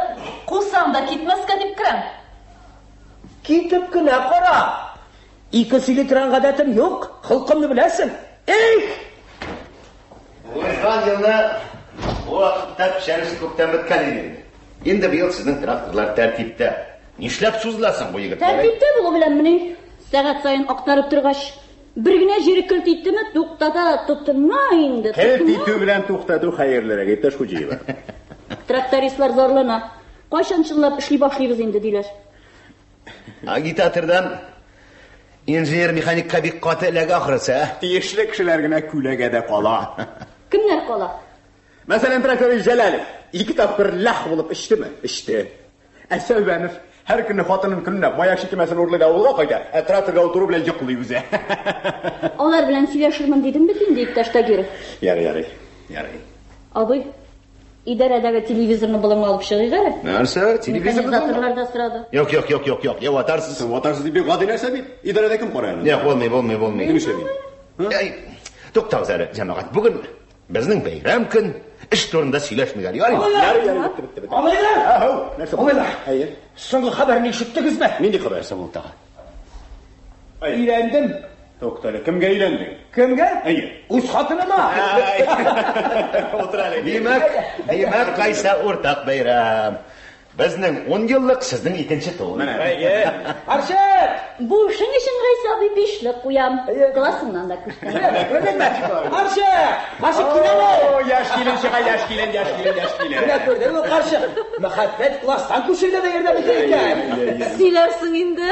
кусаң да китмәскә дип керәм. Китеп кенә кара. Ике сөйли торган гадәтем юк, холкымны беләсең. Эх! Узган елны бу вакытта печән эше күптән беткән иде инде. Инде быел сезнең тракторлар тәртиптә. Нишләп сузыласың бу егетләр? Тәртиптә булу беләнмени? Сәгать саен актарып торгач, бер генә җире келт иттеме, туктата, тотына инде. Келт итү белән туктату хәерлерәк, иптәш Хуҗиева. Трактористлар зарлана. Кайчан чынлап эшли башлыйбыз инде, диләр. Агитатордан инженер-механикка бик каты эләгә ахрысы, ә? Тиешле кешеләр генә күләгәдә кала. Кемнәр кала? Мәсәлән, тракторист Җәләлов ике тапкыр ләх булып эчтеме? Эчте. Ә Сәүбәнов һәр көнне хатынын көнләп маяк шикемәсен урлый да авылга кайта, ә тракторга утыру белән йоклый үзе. Алар белән сөйләшермен дидем бит инде, иптәш Тагиров. Ярый, ярый, ярый. Абый, идарәдәге телевизорны болынга алып чыгыйк әле. Нәрсә? Телевизорны? Механизаторлар да сорады. Юк, юк, юк, юк, юк. Я ватарсыз. Ватарсыз дип бик гади нәрсә бит. Идарәдә кем карый аны? Юк, булмый, булмый, булмый. Кем эшләми? Әй, туктагыз әле, җәмәгать. Бүген безнең бәйрәм көн. Эш турында сөйләшмик әле. Ярыймы? Ярый, ярый, бетте, бетте, бетте. Алайлар! Әһәү, нәрсә булды? Алайлар! Әйе. Соңгы хәбәрне ишеттегезме? Нинди хәбәр? Нәрсә булды тагы? Өйләндем. Тукта әле, кемгә өйләндең? Кемгә? Әйе. Үз хатыныма. Утыр әле. Димәк, димәк, Гайсә уртак бәйрәм. Безнең 10 еллык, сезнең икенче туй. Менә. Әйе. Карчык! Бу эшең өчен Гайсә абый бишле куям. Классыңнан да күчтем. Күрдеңме? Карчык! Карчык кил әле! О, яшь килен чыга, яшь килен, яшь килен, яшь килен. Менә күрдеңме, карчык? Мәхәббәт класстан күчергә дә ярдәм итә икән. Сөйләрсең инде.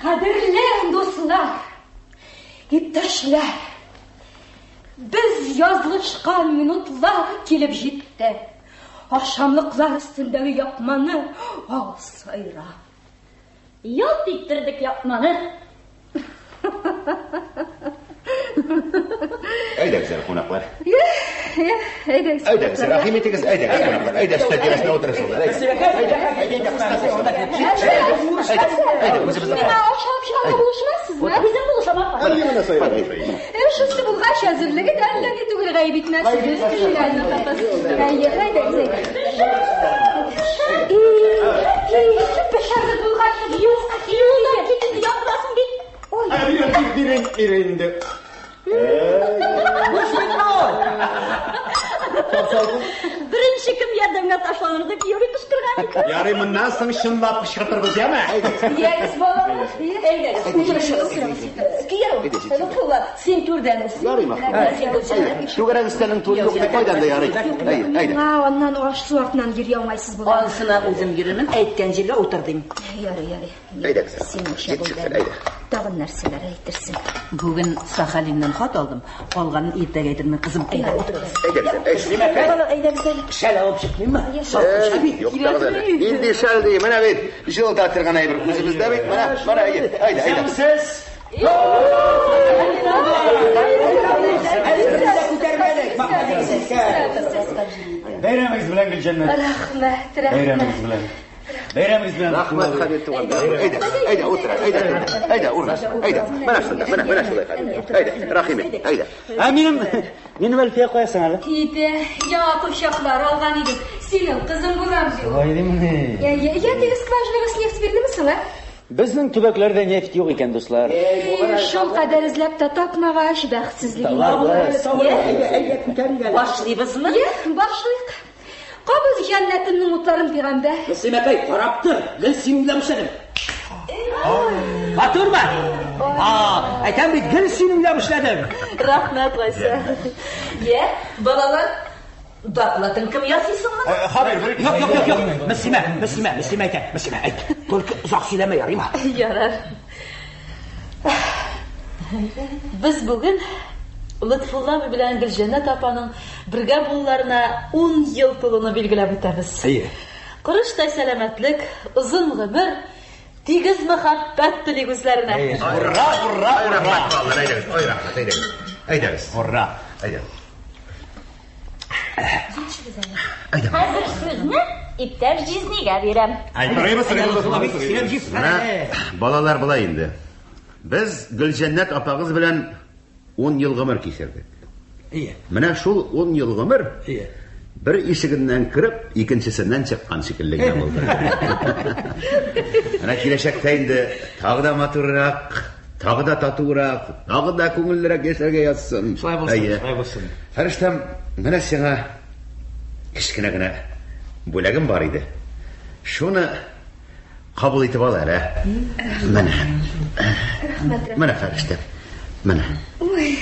Кадерле дуслар, иптәшләр, без язылышкан минутлар килеп җитте. Ашамлыклар өстендәге япманы ал сайра. Ялт иттердек япманы. Әйдәгез әле, кунаклар. Әйдәгез. Әйдәгез, рәхим итегез, әйдәгез, кунаклар. Әйдә, өстәл тирәсенә утырыгыз. Әйдә, әйдә, әйдә, үзебез Миңа ашап чыгарга булышмассызмы? Үзем булышам, апа. Әле менә сайрап. Эш өсте булгач, әзерлеге дә әллә ни түгел, гаеп итмәссез кешеләрне Әйе, әйдәгез, әйдәгез. Пешәрбез булгач, Юк, юлдан кит инде, япмасын бит. Бирин, бирин инде. Буш бит бу! Беренче кем ярдәмгә ташланыр дип юри кычкырган иде. Ярый, моннан соң чынлап кычкыртырбыз, яме? Ягез, балалар. Әйдәгез, утырышыгыз. Кияү, Лотфулла, син түрдән уз. Ярый, Мәхмүт. Түгәрәк өстәлнең түре юк дип кайдан да ярый. Әйдә, әйдә. Миңа аннан аш су артыннан йөри алмайсыз була. Анысына үзем йөрермен, әйткән җиргә утыр дим. Ярый, ярый. Әйдәгез. Син аша Җит булды. чыксын, әйдә. Тагын нәрсәләр әйтерсең. Бүген Сахалиннан хат алдым. Калганын иртәгә әйтермен, кызым. Әйдә, утырыгыз. Әйдәгез, әйдә. Балалар, әйдәгез әле. Шәл алып чыкмыйммы? Салкын шәл бит. Юк тагын әле. Нинди шәл ди? Менә бит җылыта торган әйбер үзебездә бит. Менә, менә, әйдә, әйдә. Сез Әле берне дә күтәрмәдек. Мактадыгыз икән. Бәйрәмегез белән, Гөлҗәннәт. Рәхмәт, рәхмәт. Бәйрәмегез белән. Бәйрәмегез белән. Рәхмәт, Хәбир туган. Әйдә, әйдә, утыр, әйдә, әйдә, урнаш. Әйдә, менә шунда, менә, менә шулай, Хәбир. Әйдә, рәхим ит, әйдә. Ә минем, минем Әлфия каясың әле? Китә, яңа курчаклар алган идем. Синең кызың булам бит. Шулай димени? Я, я, я теге скважинага нефть бирдеме соң, ә? Безнең төбәкләрдә нефть юк икән, дуслар. Шул кадәр эзләп тә тапмагач, бәхетсезлек инде. Башлыйбызмы? Йә, башлыйк. Кабыз җәннәтемнең утларын, пәйгамбәр. Мөслимәкәй, карап тор, гел син уйлап эшләдең. Матурмы? А, әйтәм бит, гел син уйлап эшләдең. Рәхмәт, Гайсә. Йә, балалар, докладын кем ясыйсың моны? Хабир, юк, юк, юк, юк. Мөслимә, Мөслимә, Мөслимә әйтә, Мөслимә әйт. Только озак сөйләмә, ярыймы? Ярар. Без бүген Лотфулла абый белән Гөлҗәннәт апаның бергә булуларына 10 ел тулуны билгеләп үтәбез. Әйе. Корычтай сәламәтлек, озын гомер, тигез мәхәббәт телик үзләренә. Ура, ура, ура! Балалар, әйдәгез, ой, рәхмәт, әйдәгез. Әйдәгез. Ура! Әйдәгез. Хәзер сүзне иптәш җизнигә бирәм. Әйдәгез. Менә балалар болай инде. Без Гөлҗәннәт апагыз белән 10 ел гомер кичердек. Әйе. Менә шул 10 ел гомер Әйе. бер ишегеннән кереп, икенчесеннән чыккан шикелле генә булды. Менә киләчәктә инде тагы да матуррак, тагы да татурак, тагы да күңеллерәк яшәргә язсын. Шулай булсын, Әйе. шулай булсын. Фәрештәм, менә сиңа кечкенә генә бүләгем бар иде. Шуны кабул итеп ал әле. Менә. Рәхмәт, рәхмәт. Менә фәрештәм. Менә. Ой,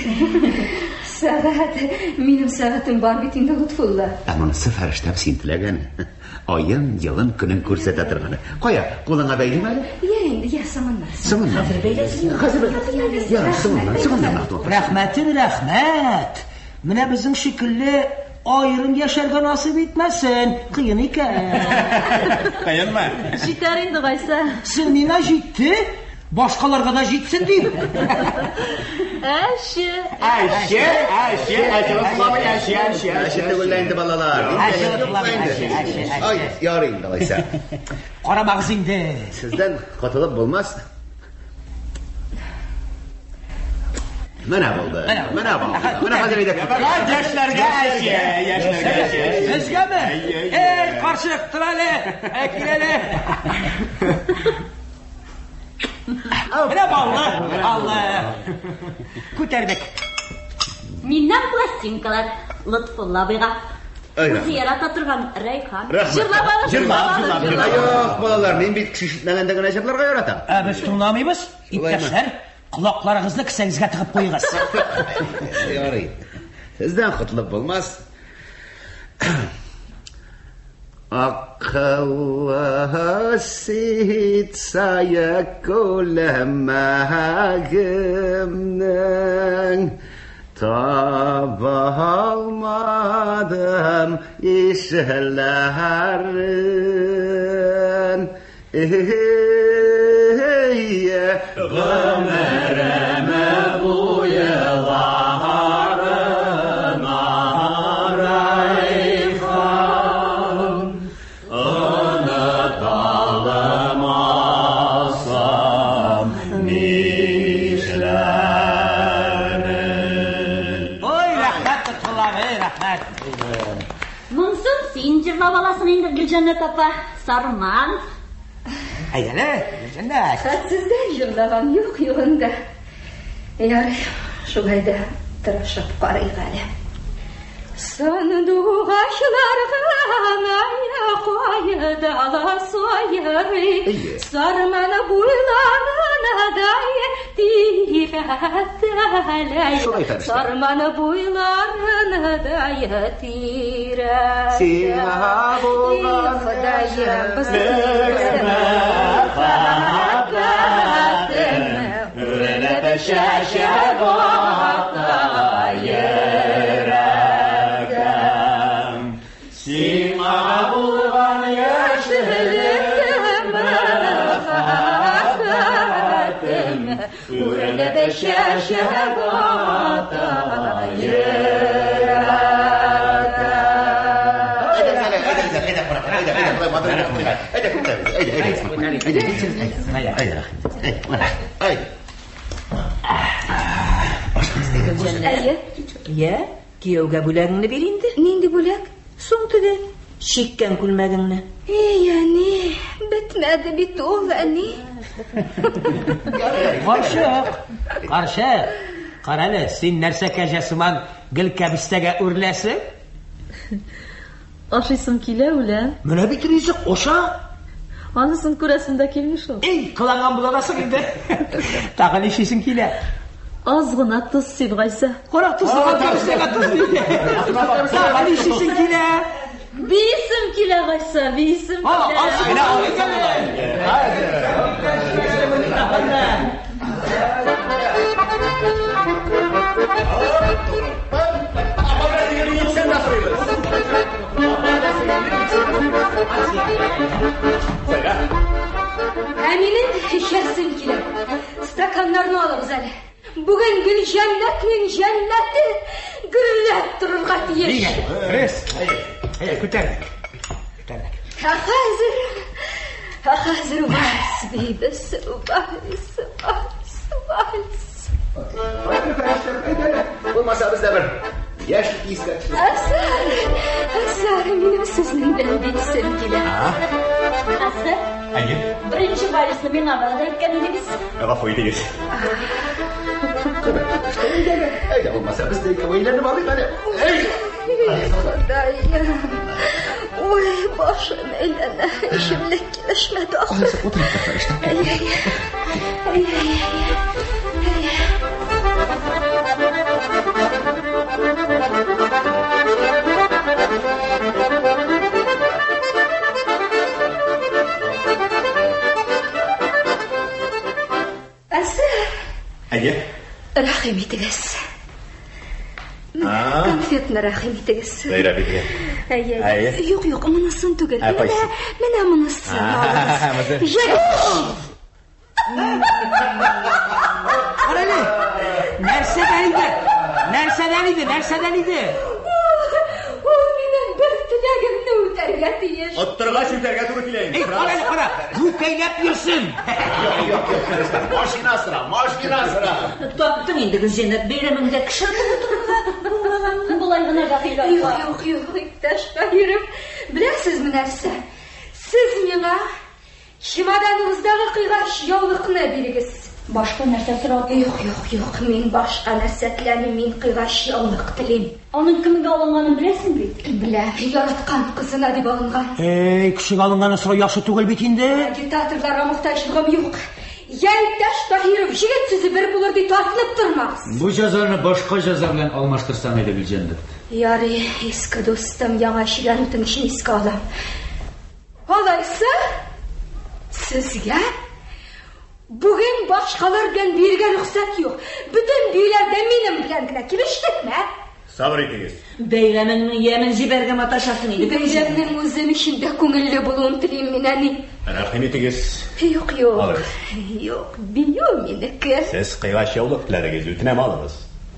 сәгать, минем сәгатем бар бит инде, Лотфулла. Ә монысы фәрештәм син теләгән. Айын, елын, көнен күрсәтә торганы. Кая, кулыңа бәйлим әле? Йә инде, йә, соңыннан. Соңыннан. Хәзер бәйләсен. Хәзер бәйләсен. Ярар, соңыннан, соңыннан Макту. Рәхмәтен рәхмәт. Менә безнең шикелле аерым яшәргә насыйп итмәсен. Кыен икән. Кыенмы? Җитәр инде, Гайсә. Син миңа җитте, башкаларга да җитсен дим. Әче. Әче, әче, әче, Лотфулла абый, әче, әче, Әче әче. түгел лә инде балалар. Әче, Лотфулла абый, әче, әче, әче. Ай, ярый инде алайса. Карамагыз инде. Сездән котылып булмас. Менә булды. Менә булды. Менә хәзер әйдә. Яшьләргә әче, яшьләргә әче. Безгәме? Эй, карчык, тор әле. Ә, кил әле. Менә баллы, баллы. Күтәрдек. Миннән пластинкалар Лотфулла абыйга. Ай, Үзе ярата торган Рәйхан. Рәхмәт. Җырлап алыгыз, Җырлап, җырлап җырлап, алыгыз. җырлап. Юк, балалар, мин бит кеше ишетмәгәндә генә җырларга яратам. Ә без тыңламыйбыз. Шулаймы? Иптәшләр, колакларыгызны кесәгезгә тыгып куегыз. Ярый. Сездән котылып булмас. Акыллы ситсая күлмәгемнең Таба алмадым ишеләрен. Ey, Гомереме буйларына райхан, Оныталмасам нишләрмен. Ой, рәхмәт, Лотфулла абый, рәхмәт. Монсын син җырлап аласың инде, Гөлҗәннәт апа. Сарман. Әйдә әле, Гөлҗәннәт. Хәтсездән җырлаган юк югында. Ярый, шулай да тырышып карыйк әле. Сандугачларга кайдала сайрый, Сарман буйларына дай тирәтәләй. Шулай фәрештә. Сарман буйларына дай тирәтәләй. Сиңа булган Ходаем, Мәхәббәтем Үрелеп чәчәк ата йөрәгем. Сиңа булган яшьлек мәхәббәтем Үрелеп чәчәк ата йөрәгем. Әйе. Йә, кияүгә бүләгеңне бир инде. Нинди бүләк? Соң теге чиккән күлмәгеңне. Эй, әни, бетмәде бит ул, әни. Карчык, карчык, карале, син нәрсә кәҗә сыман гел кәбестәгә үрләсең? Ашыйсым килә, үләм. Менә бит ризык, аша. Анысын күрәсем дә килми шул. Эй, кыланган буласың инде. Тагын ишисең килә. Аз гына тоз сип, Гайсә. Кара тозлаган кәбестәгә тоз диде. Тагын ишисең килә. Биисем килә, Гайсә, биисем килә. Ә минем эчәсем килә. Стаканнарны алыгыз әле. Бүген Гөлҗәннәтнең җәннәте гөрләп торырга тиеш. Нигә? Рес, әйе, күтәрдек. Күтәрдек. Ә хәзер, ә хәзер вальс биибез, вальс, вальс, вальс. Булмаса без дә бер яшьлек искә төшереп. Әсәр, әсәр, минем сезнең белән биисем килә. Әсгать, Әйе. беренче вальсны миңа вәгъдә иткән идегез. Гафу итегез. Әйдә булмаса без дә икәү әйләнеп алыйк әле. Әй! Ходаем, ой, башым әйләнә, эчемлек килешмәде ахры. Алайса утырып тор, фәрештә. Әй, әй, әй, әй, әй. Әсәр, Әйе. рәхим итегез. Менә конфетны рәхим итегез. Бәйрәм итегез. Әйе, Әйе. Юк, юк, монысын түгел. Ә, Менә, кайсы? менә монысын алыгыз. монысы. Җәй. Карале, нәрсәдән иде? Нәрсәдән иде? Нәрсәдән иде? Ул минем бер теләгемне үтәргә тиеш. Оттыргач үтәргә туры килә инде. Эй, карале, кара, бүкәйләп йөрсен. Юк, юк, юк, фәрештә. Машина сора, машина сора. Таптың инде Гөлҗәннәт бәйрәмеңдә кеше утырырга булмаган Болай гына Гафилә Юк, апа. юк, юк, иптәш Таһиров. Беләсезме нәрсә? Сез миңа чемоданыгыздагы кыйгач яулыкны бирегез. Башка нәрсә сорап. Юк, юк, юк, мин башка нәрсә теләмим, мин кыйгач яулык телим. Аның кемгә алынганын беләсең бит. Белә, яраткан кызына дип алынган. Эй, кешегә алынганы сорау яхшы түгел бит инде. Агитаторларга мохтаҗлыгым юк. Я иптәш Таһиров, җегет сүзе бер булыр дип тартынып тормагыз. Бу җәзаны башка җәза белән алмаштырсаң иде, Гөлҗәннәт. Ярый, иске дустым, яңа чигән үтенечен искә алам. Алайса, сезгә бүген башкалар белән биергә рөхсәт юк. Бөтен биюләрдә минем белән генә килештекме? ә? Сабыр итегез. Бәйрәмеңнең ямен җибәргә маташасың инде. Бәйрәмнең үзем өчен дә күңелле булуын телим мин, әни. Рәхим итегез. Юк, юк. Алыгыз. Юк, бию минеке. Сез кыйгач яулык теләдегез, үтенәм алыгыз.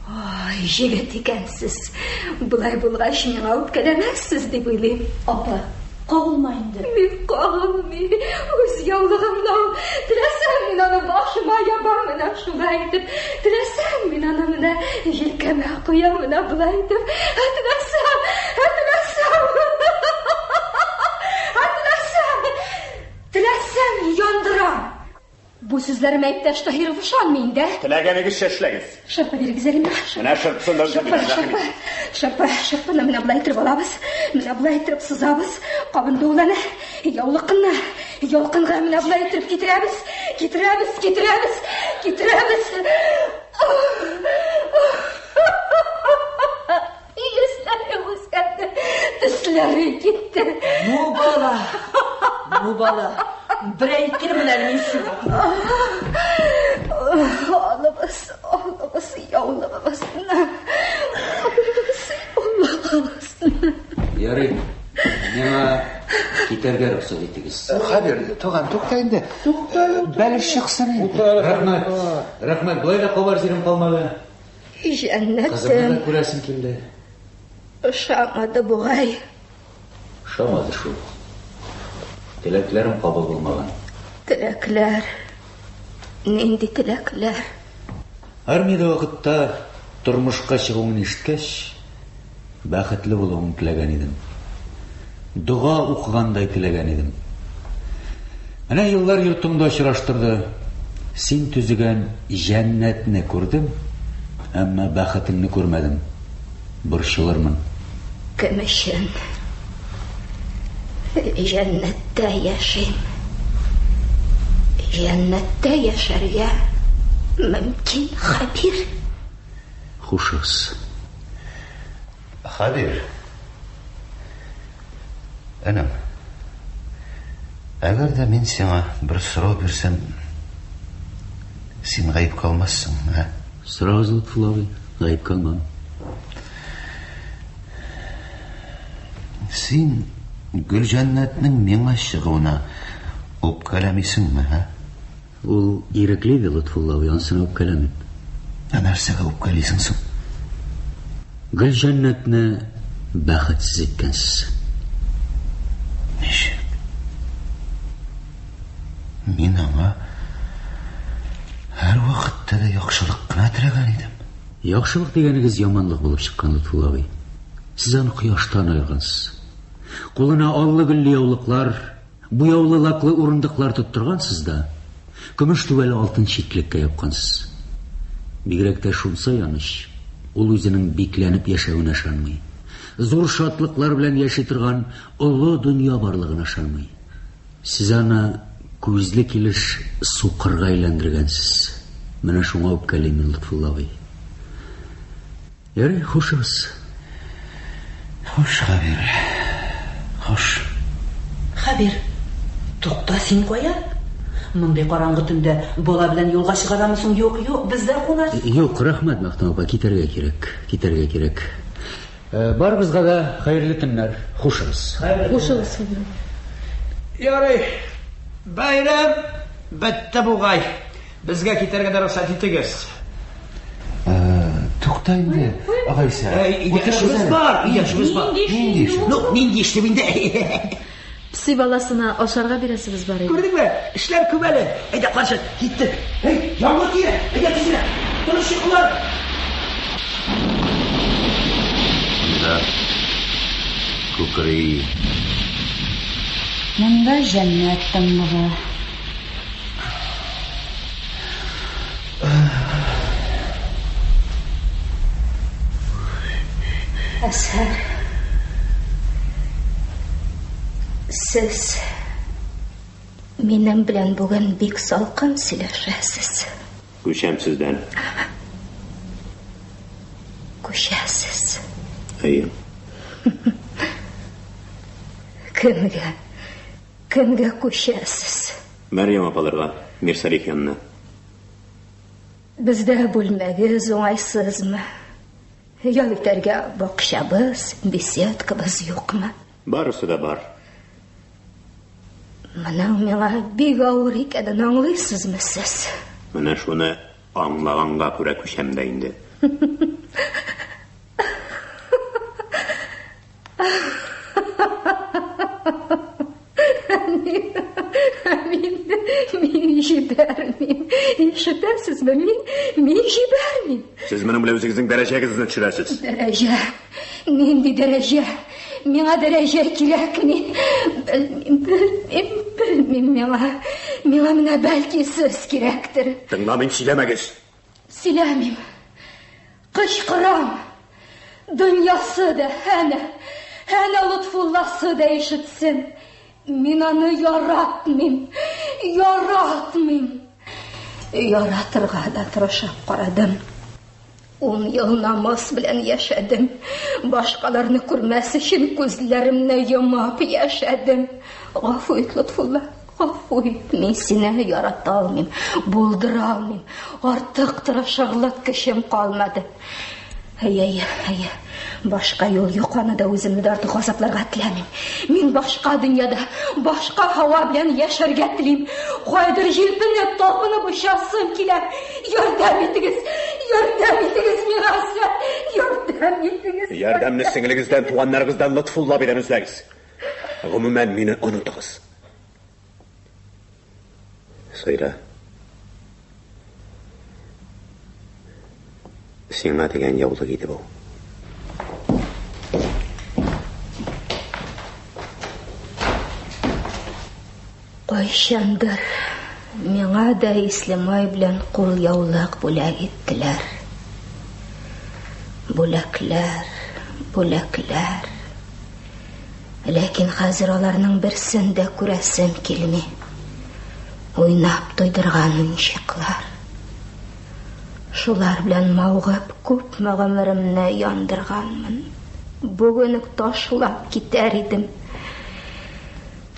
Ай, җегет икәнсез. Болай булгач миңа үпкәләмәссез дип уйлыйм. Апа, кагылма инде. Мин кагылмый, үз яулыгымны ал. Теләсәм мин аны башыма ябам менә шулай итеп. Теләсәм мин аны менә җилкәмә куям менә болай итеп. Ә теләсәм, ә теләсәм. Ә теләсәм, теләсәм яндырам. Бу сүзләремә иптәш Таһиров ышанмый инде. Теләгәнегезчә эшләгез. Шырпы бирегез әле миңа. шырпы. Менә шырпысын да үзем Шырпы, бирәм, рәхим шырпы, шырпы, шырпыны менә болай иттереп алабыз. Менә болай иттереп сызабыз. Кабынды ул әнә. Яулыкны, ялкынга менә болай иттереп китерәбез. Китерәбез, китерәбез, китерәбез. Йөзләре үзгәрде, төсләре китте. Ну, бала, ну, бала, бер әйтермен әле мин сиңа. Алыгыз, алыгыз, яулыгыгызны. Алыгыз, яулыгыгызны. Ярый, миңа китәргә рөхсәт итегез. Хәбир, туган, тукта инде. Тукта, бәлеш чыксын инде. Рәхмәт, рәхмәт, болай да кабар җирем калмады. Кызымны да Җәннәтем күрәсем килде. ошамады бугай. Ошамады шул. Теләкләрем кабул булмаган. Теләкләр. Нинди теләкләр? Армиядә вакытта тормышка чыгуыңны ишеткәч, бәхетле булуыңны теләгән идем. Дога укыгандай теләгән идем. Менә еллар йортыңда очраштырды. Син төзегән җәннәтне күрдем, әмма бәхетеңне күрмәдем. Борчылырмын. Кем өчен җәннәттә яшим? Җәннәттә яшәргә мөмкин, Хәбир. Хушыгыз. Хәбир. Энем. Әгәр дә мин сиңа бер сорау бирсәм, син гаепкә алмассың, ә? Сорагыз, Лотфулла абый, гаепкә алмам. Син Гөлҗәннәтнең миңа чыгуына үпкәләмисеңме, ә? Ул ирекле иде, Лотфулла абый, анысына үпкәләмим. Ә нәрсәгә үпкәлисең соң? Гөлҗәннәтне бәхетсез иткәнсез. Ничек? Мин аңа һәрвакытта да яхшылык кына теләгән идем. Яхшылык дигәнегез яманлык булып чыккан, Лотфулла абый. Сез аны кояштан аергансыз. Кулына аллы-гөлле яулыклар, Буяулы лаклы урындыклар тоттыргансыз да, көмеш түбәле алтын читлеккә япкансыз. Бигрәк тә шунсы аяныч, ул үзенең бикләнеп яшәвенә ышанмый. Зур шатлыклар белән яши торган олы дөнья барлыгына ышанмый. Сез аны күзле килеш сукырга әйләндергәнсез. Менә шуңа үпкәлим мин, Лотфулла абый. Ярый, хушыгыз. Хуш, Хәбир. Хуш. Хәбир, тукта, син кая? Мондый караңгы төндә бала белән юлга чыгарамы соң? Юк, юк, бездә кунарсың. Юк, рәхмәт, Мәхтүм апа, китәргә кирәк, китәргә кирәк. Э, барыгызга да хәерле төннәр. Хушыгыз. Хушыгыз, Хәбир. Ярый. Бәйрәм бетте бугай. Безгә китәргә дә рөхсәт итегез. Тукта инде, агайса. Өйдә эшебез бар, өйдә эшебез бар. Нинди эш? Ну, нинди эш дип инде. Песи баласына ашарга бирәсебез бар иде. Күрдеңме? Эшләр күп әле. Әйдә, карчык, киттек. Эй, яңгыр тия. Әйдә тизрәк. Тыныч йокылар. Монда күкри. Монда җәннәт тынлыгы. Әсәр. Сез минем белән бүген бик салкын сөйләшәсез. Күчәм сездән. Күчәсез. Әйе. Кемгә? Кемгә күчәсез? Мәрьям апаларга, Мирсалих янына. Бездә бүлмәгез уңайсызмы? Ял итәргә бакчабыз, беседкабыз юкмы? Барысы да бар. Моның миңа бик авыр икәнен аңлыйсызмы сез? Менә шуны аңлаганга күрә күчәм дә инде. Мин, мин җибәрмим. Ишетәсезме? Мин, мин җибәрмим. Сез моның белән үзегезнең дәрәҗәгезне төшерәсез. Дәрәҗә. Нинди дәрәҗә? Миңа дәрәҗә кирәкми. Белмим, белмим, белмим миңа. Миңа менә бәлки сез кирәктер. Тыңламыйм, сөйләмәгез. Сөйләмим. Кычкырам. Дөньясы да, әнә, әнә Лотфулласы да ишетсен. Мин аны яратмыйм, яратмыйм. Яратырга да тырышып карадым. Ун ел намаз белән яшәдем. Башкаларны күрмәс өчен күзләремне йомып яшәдем. Гафу ит, Лотфулла, гафу ит. Мин сине ярата алмыйм, булдыра алмыйм. Артык тырышырлык көчем калмады. Әйе, әйе, әйе. Башка юл юк, аны да үземне дә артык газапларга теләмим. Мин башка дөньяда, башка һава белән яшәргә телим. Кайдыр җилпенеп, талпынып очасым килә. Ярдәм итегез, ярдәм итегез миңа, ярдәм итегез. Ярдәмне сеңелегездән, туганнарыгыздан Лотфулла абыйдан эзләгез. Гомумән, мине онытыгыз. Сайра. Сиңа дигән яулык иде бу. Кайчандыр миңа да ислемай белән кулъяулык бүләк иттеләр. Бүләкләр, бүләкләр. Ләкин хәзер аларның берсен дә күрәсем килми. Уйнап туйдырган уенчыклар. Шулар белән мавыгып күпме гомеремне яндырганмын. Бүген үк ташлап китәр идем.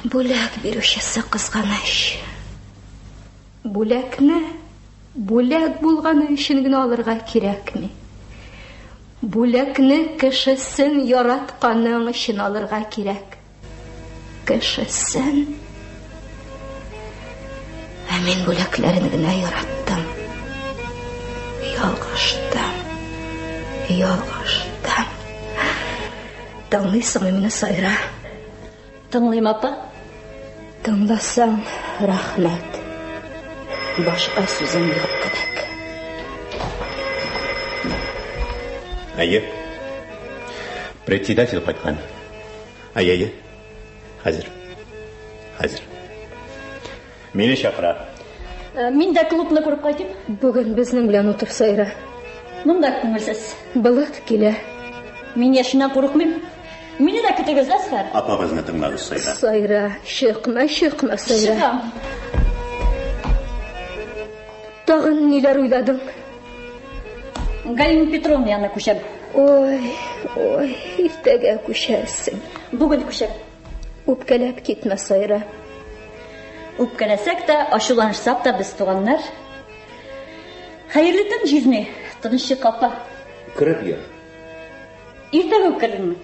Бүләк бирүчесе кызганыч. Бүләкне бүләк булганы өчен генә алырга кирәкми. Бүләкне кешесен яратканың өчен алырга кирәк. Кешесен. Ә мин бүләкләрен генә яраттым. Ялгыштым. Ялгыштым. Тыңлыйсыңмы мине, Сайра? Тыңлыйм, апа. Тыңласаң, рәхмәт. Башка сүзем юк кебек. Әйе. Председатель кайткан. Әйе, әйе. Хәзер. Хәзер. Мине чакыра. Э, мин дә клубны күреп кайтыйм. Бүген безнең белән утыр, Сайра. Монда күңелсез. Болыт килә. Мин яшеннән курыкмыйм. Мине дә көтегез, Әсхәр. Апагызны тыңлагыз, Сайра. Сайра, чыкма, чыкма, Сайра. Чыгам. Тагын ниләр уйладың? Галина Петровна янына күчәм. Ой, ой, иртәгә күчәрсең. Бүген күчәм. Үпкәләп китмә, Сайра. Үпкәләсәк тә, ачуланышсак та без туганнар. Хәерле төн, җизни. Тыныч йокы, апа. Кереп йөр. Иртәгә үк керермен.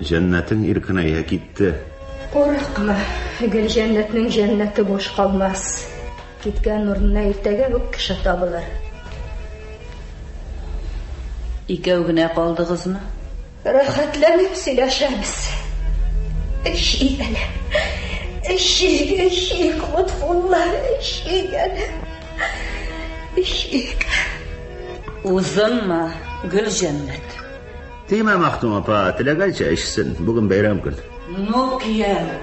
Җәннәтең иркенәя китте. Курыкма, Гөлҗәннәтнең җәннәте буш калмас. Киткән урынына иртәгә үк кеше табылыр. Икәү генә калдыгызмы? Рәхәтләнеп сөйләшәбез. Эчик әле. Эчик, эчик, Лотфулла, эчик әле. Эчик. Узынма, Гөлҗәннәт. Тимә, Махтум апа, теләгәнчә эчсен. Бүген бәйрәм көн. Ну, кияү,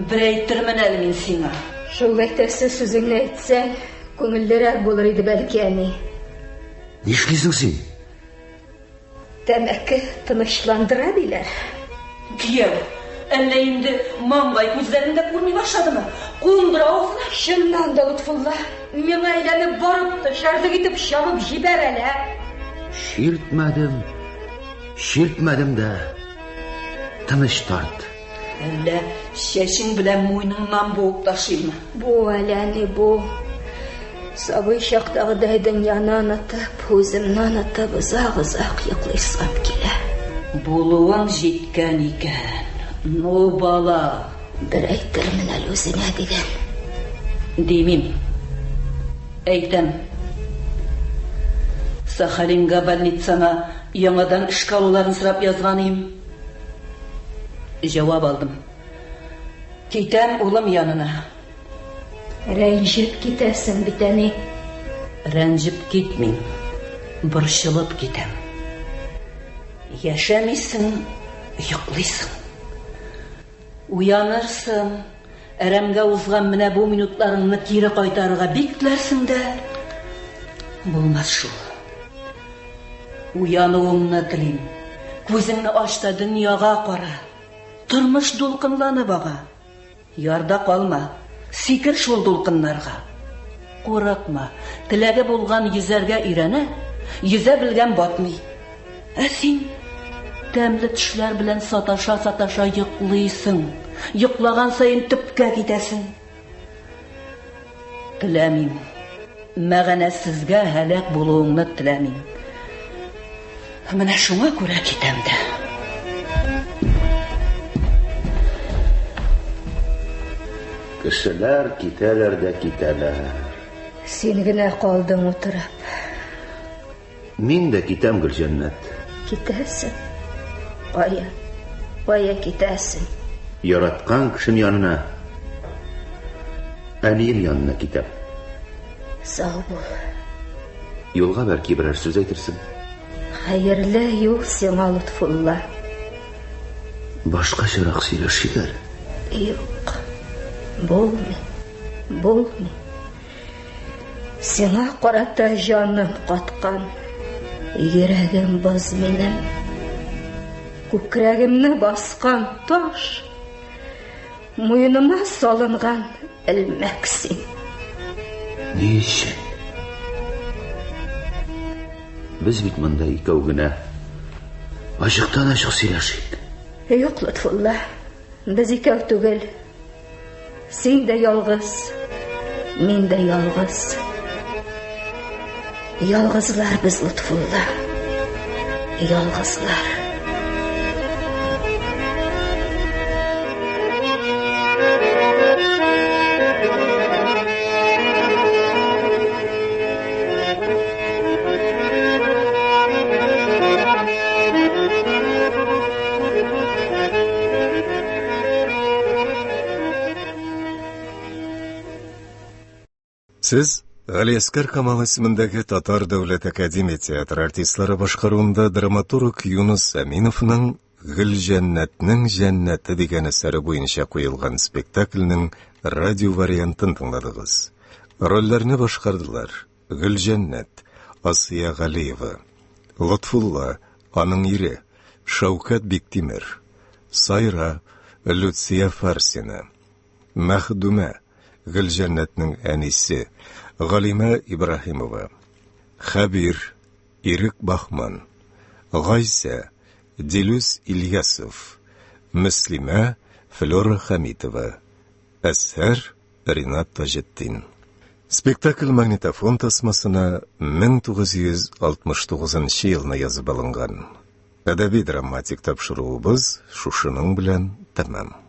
бер әйтермен әле мин сиңа. Шул әйтәсе сүзеңне әйтсәң, күңеллерәк булыр иде бәлки, әни. Нишлисең син? Тәмәке тынычландыра диләр. Кияү, әллә инде маңгай күзләрен дә күрми башладымы? Кундыра авызына. Чыннан да, Лотфулла, миңа әйләнеп барып төшәрлек итеп чабып җибәр әле. Чиртмәдем, чиртмәдем дә. Тыныч тарт. Әллә чәчең белән муеныңнан буып ташыймы? Бу әле, әни, бу. Сабый чактагыдай дөньяны онытып, үземне онытып, озак-озак йоклыйсым килә. Булуың җиткән икән. Ну, бала. Бер әйтермен әле үзеңә дигән. Димим. Әйтәм. Сахалинга больницаңа яңадан эшкә алуларын сорап язган идем. Җавап алдым. Китәм улым янына. Рәнҗеп китәсең бит, әни. Рәнҗеп китмим, борчылып китәм. Яшәмисең, йоклыйсың. Уянырсың, әрәмгә узган менә бу минутларыңны кире кайтарырга бик теләрсең дә, булмас шул. Уянуыңны телим. Күзеңне ач та дөньяга кара. Тормыш дулкынланып ага. Ярда калма, сикер шул дулкыннарга. Курыкма, теләге булган йөзәргә өйрәнә, йөзә белгән батмый. Ә син тәмле төшләр белән саташа-саташа йоклыйсың. Йоклаган саен төпкә китәсең. Теләмим. Мәгънәсезгә һәлак булуыңны теләмим. Менә шуңа күрә китәм дә. Кешеләр китәләр дә китәләр. Син генә калдың утырып. Мин дә китәм, Гөлҗәннәт. Китәсең? Кая? Кая китәсең? Яраткан кешем янына. Әнием янына китәм. Сау бул. Юлга бәлки берәр сүз әйтерсең. Хәерле юл сиңа, Лотфулла. Башкачарак сөйләшик әле. Юк. Булмый. Булмый. Сиңа карата җаным каткан. Йөрәгем боз минем. Күкрәгемне баскан таш. Муеныма салынган элмәк син. Ни өчен? Без бит монда икәү генә. Ачыктан-ачык сөйләшик. Юк, Лотфулла, без икәү түгел. Син дә ялгыз, мин дә ялгыз. Ялгызлар без, Лотфулла. Ялгызлар. Сез Галиәскәр Камал исемендәге Татар дәүләт академия театры артистлары башкаруында драматург Юныс Әминовның Гөлҗәннәтнең җәннәте дигән әсәре буенча куелган спектакльнең радио вариантын тыңладыгыз. Рольләрне башкардылар Гөлҗәннәт, Асия Галиева, Лотфулла, аның ире, Шәүкәт Биктимер, Сайра, Люция Фарсина, Мәхдүмә, Гөлҗәннәтнең әнисе, Галимә Ибраһимова, Хәбир, Ирек Баһман, Гайсә, Дилүс Ильясов, Мөслимә, Флера Хәмитова, Әзһәр, Ринат Таҗетдин. Спектакль магнитофон тасмасына 1969 елны язып алынган. Әдәби-драматик тапшыруыбыз шушының белән тәмам.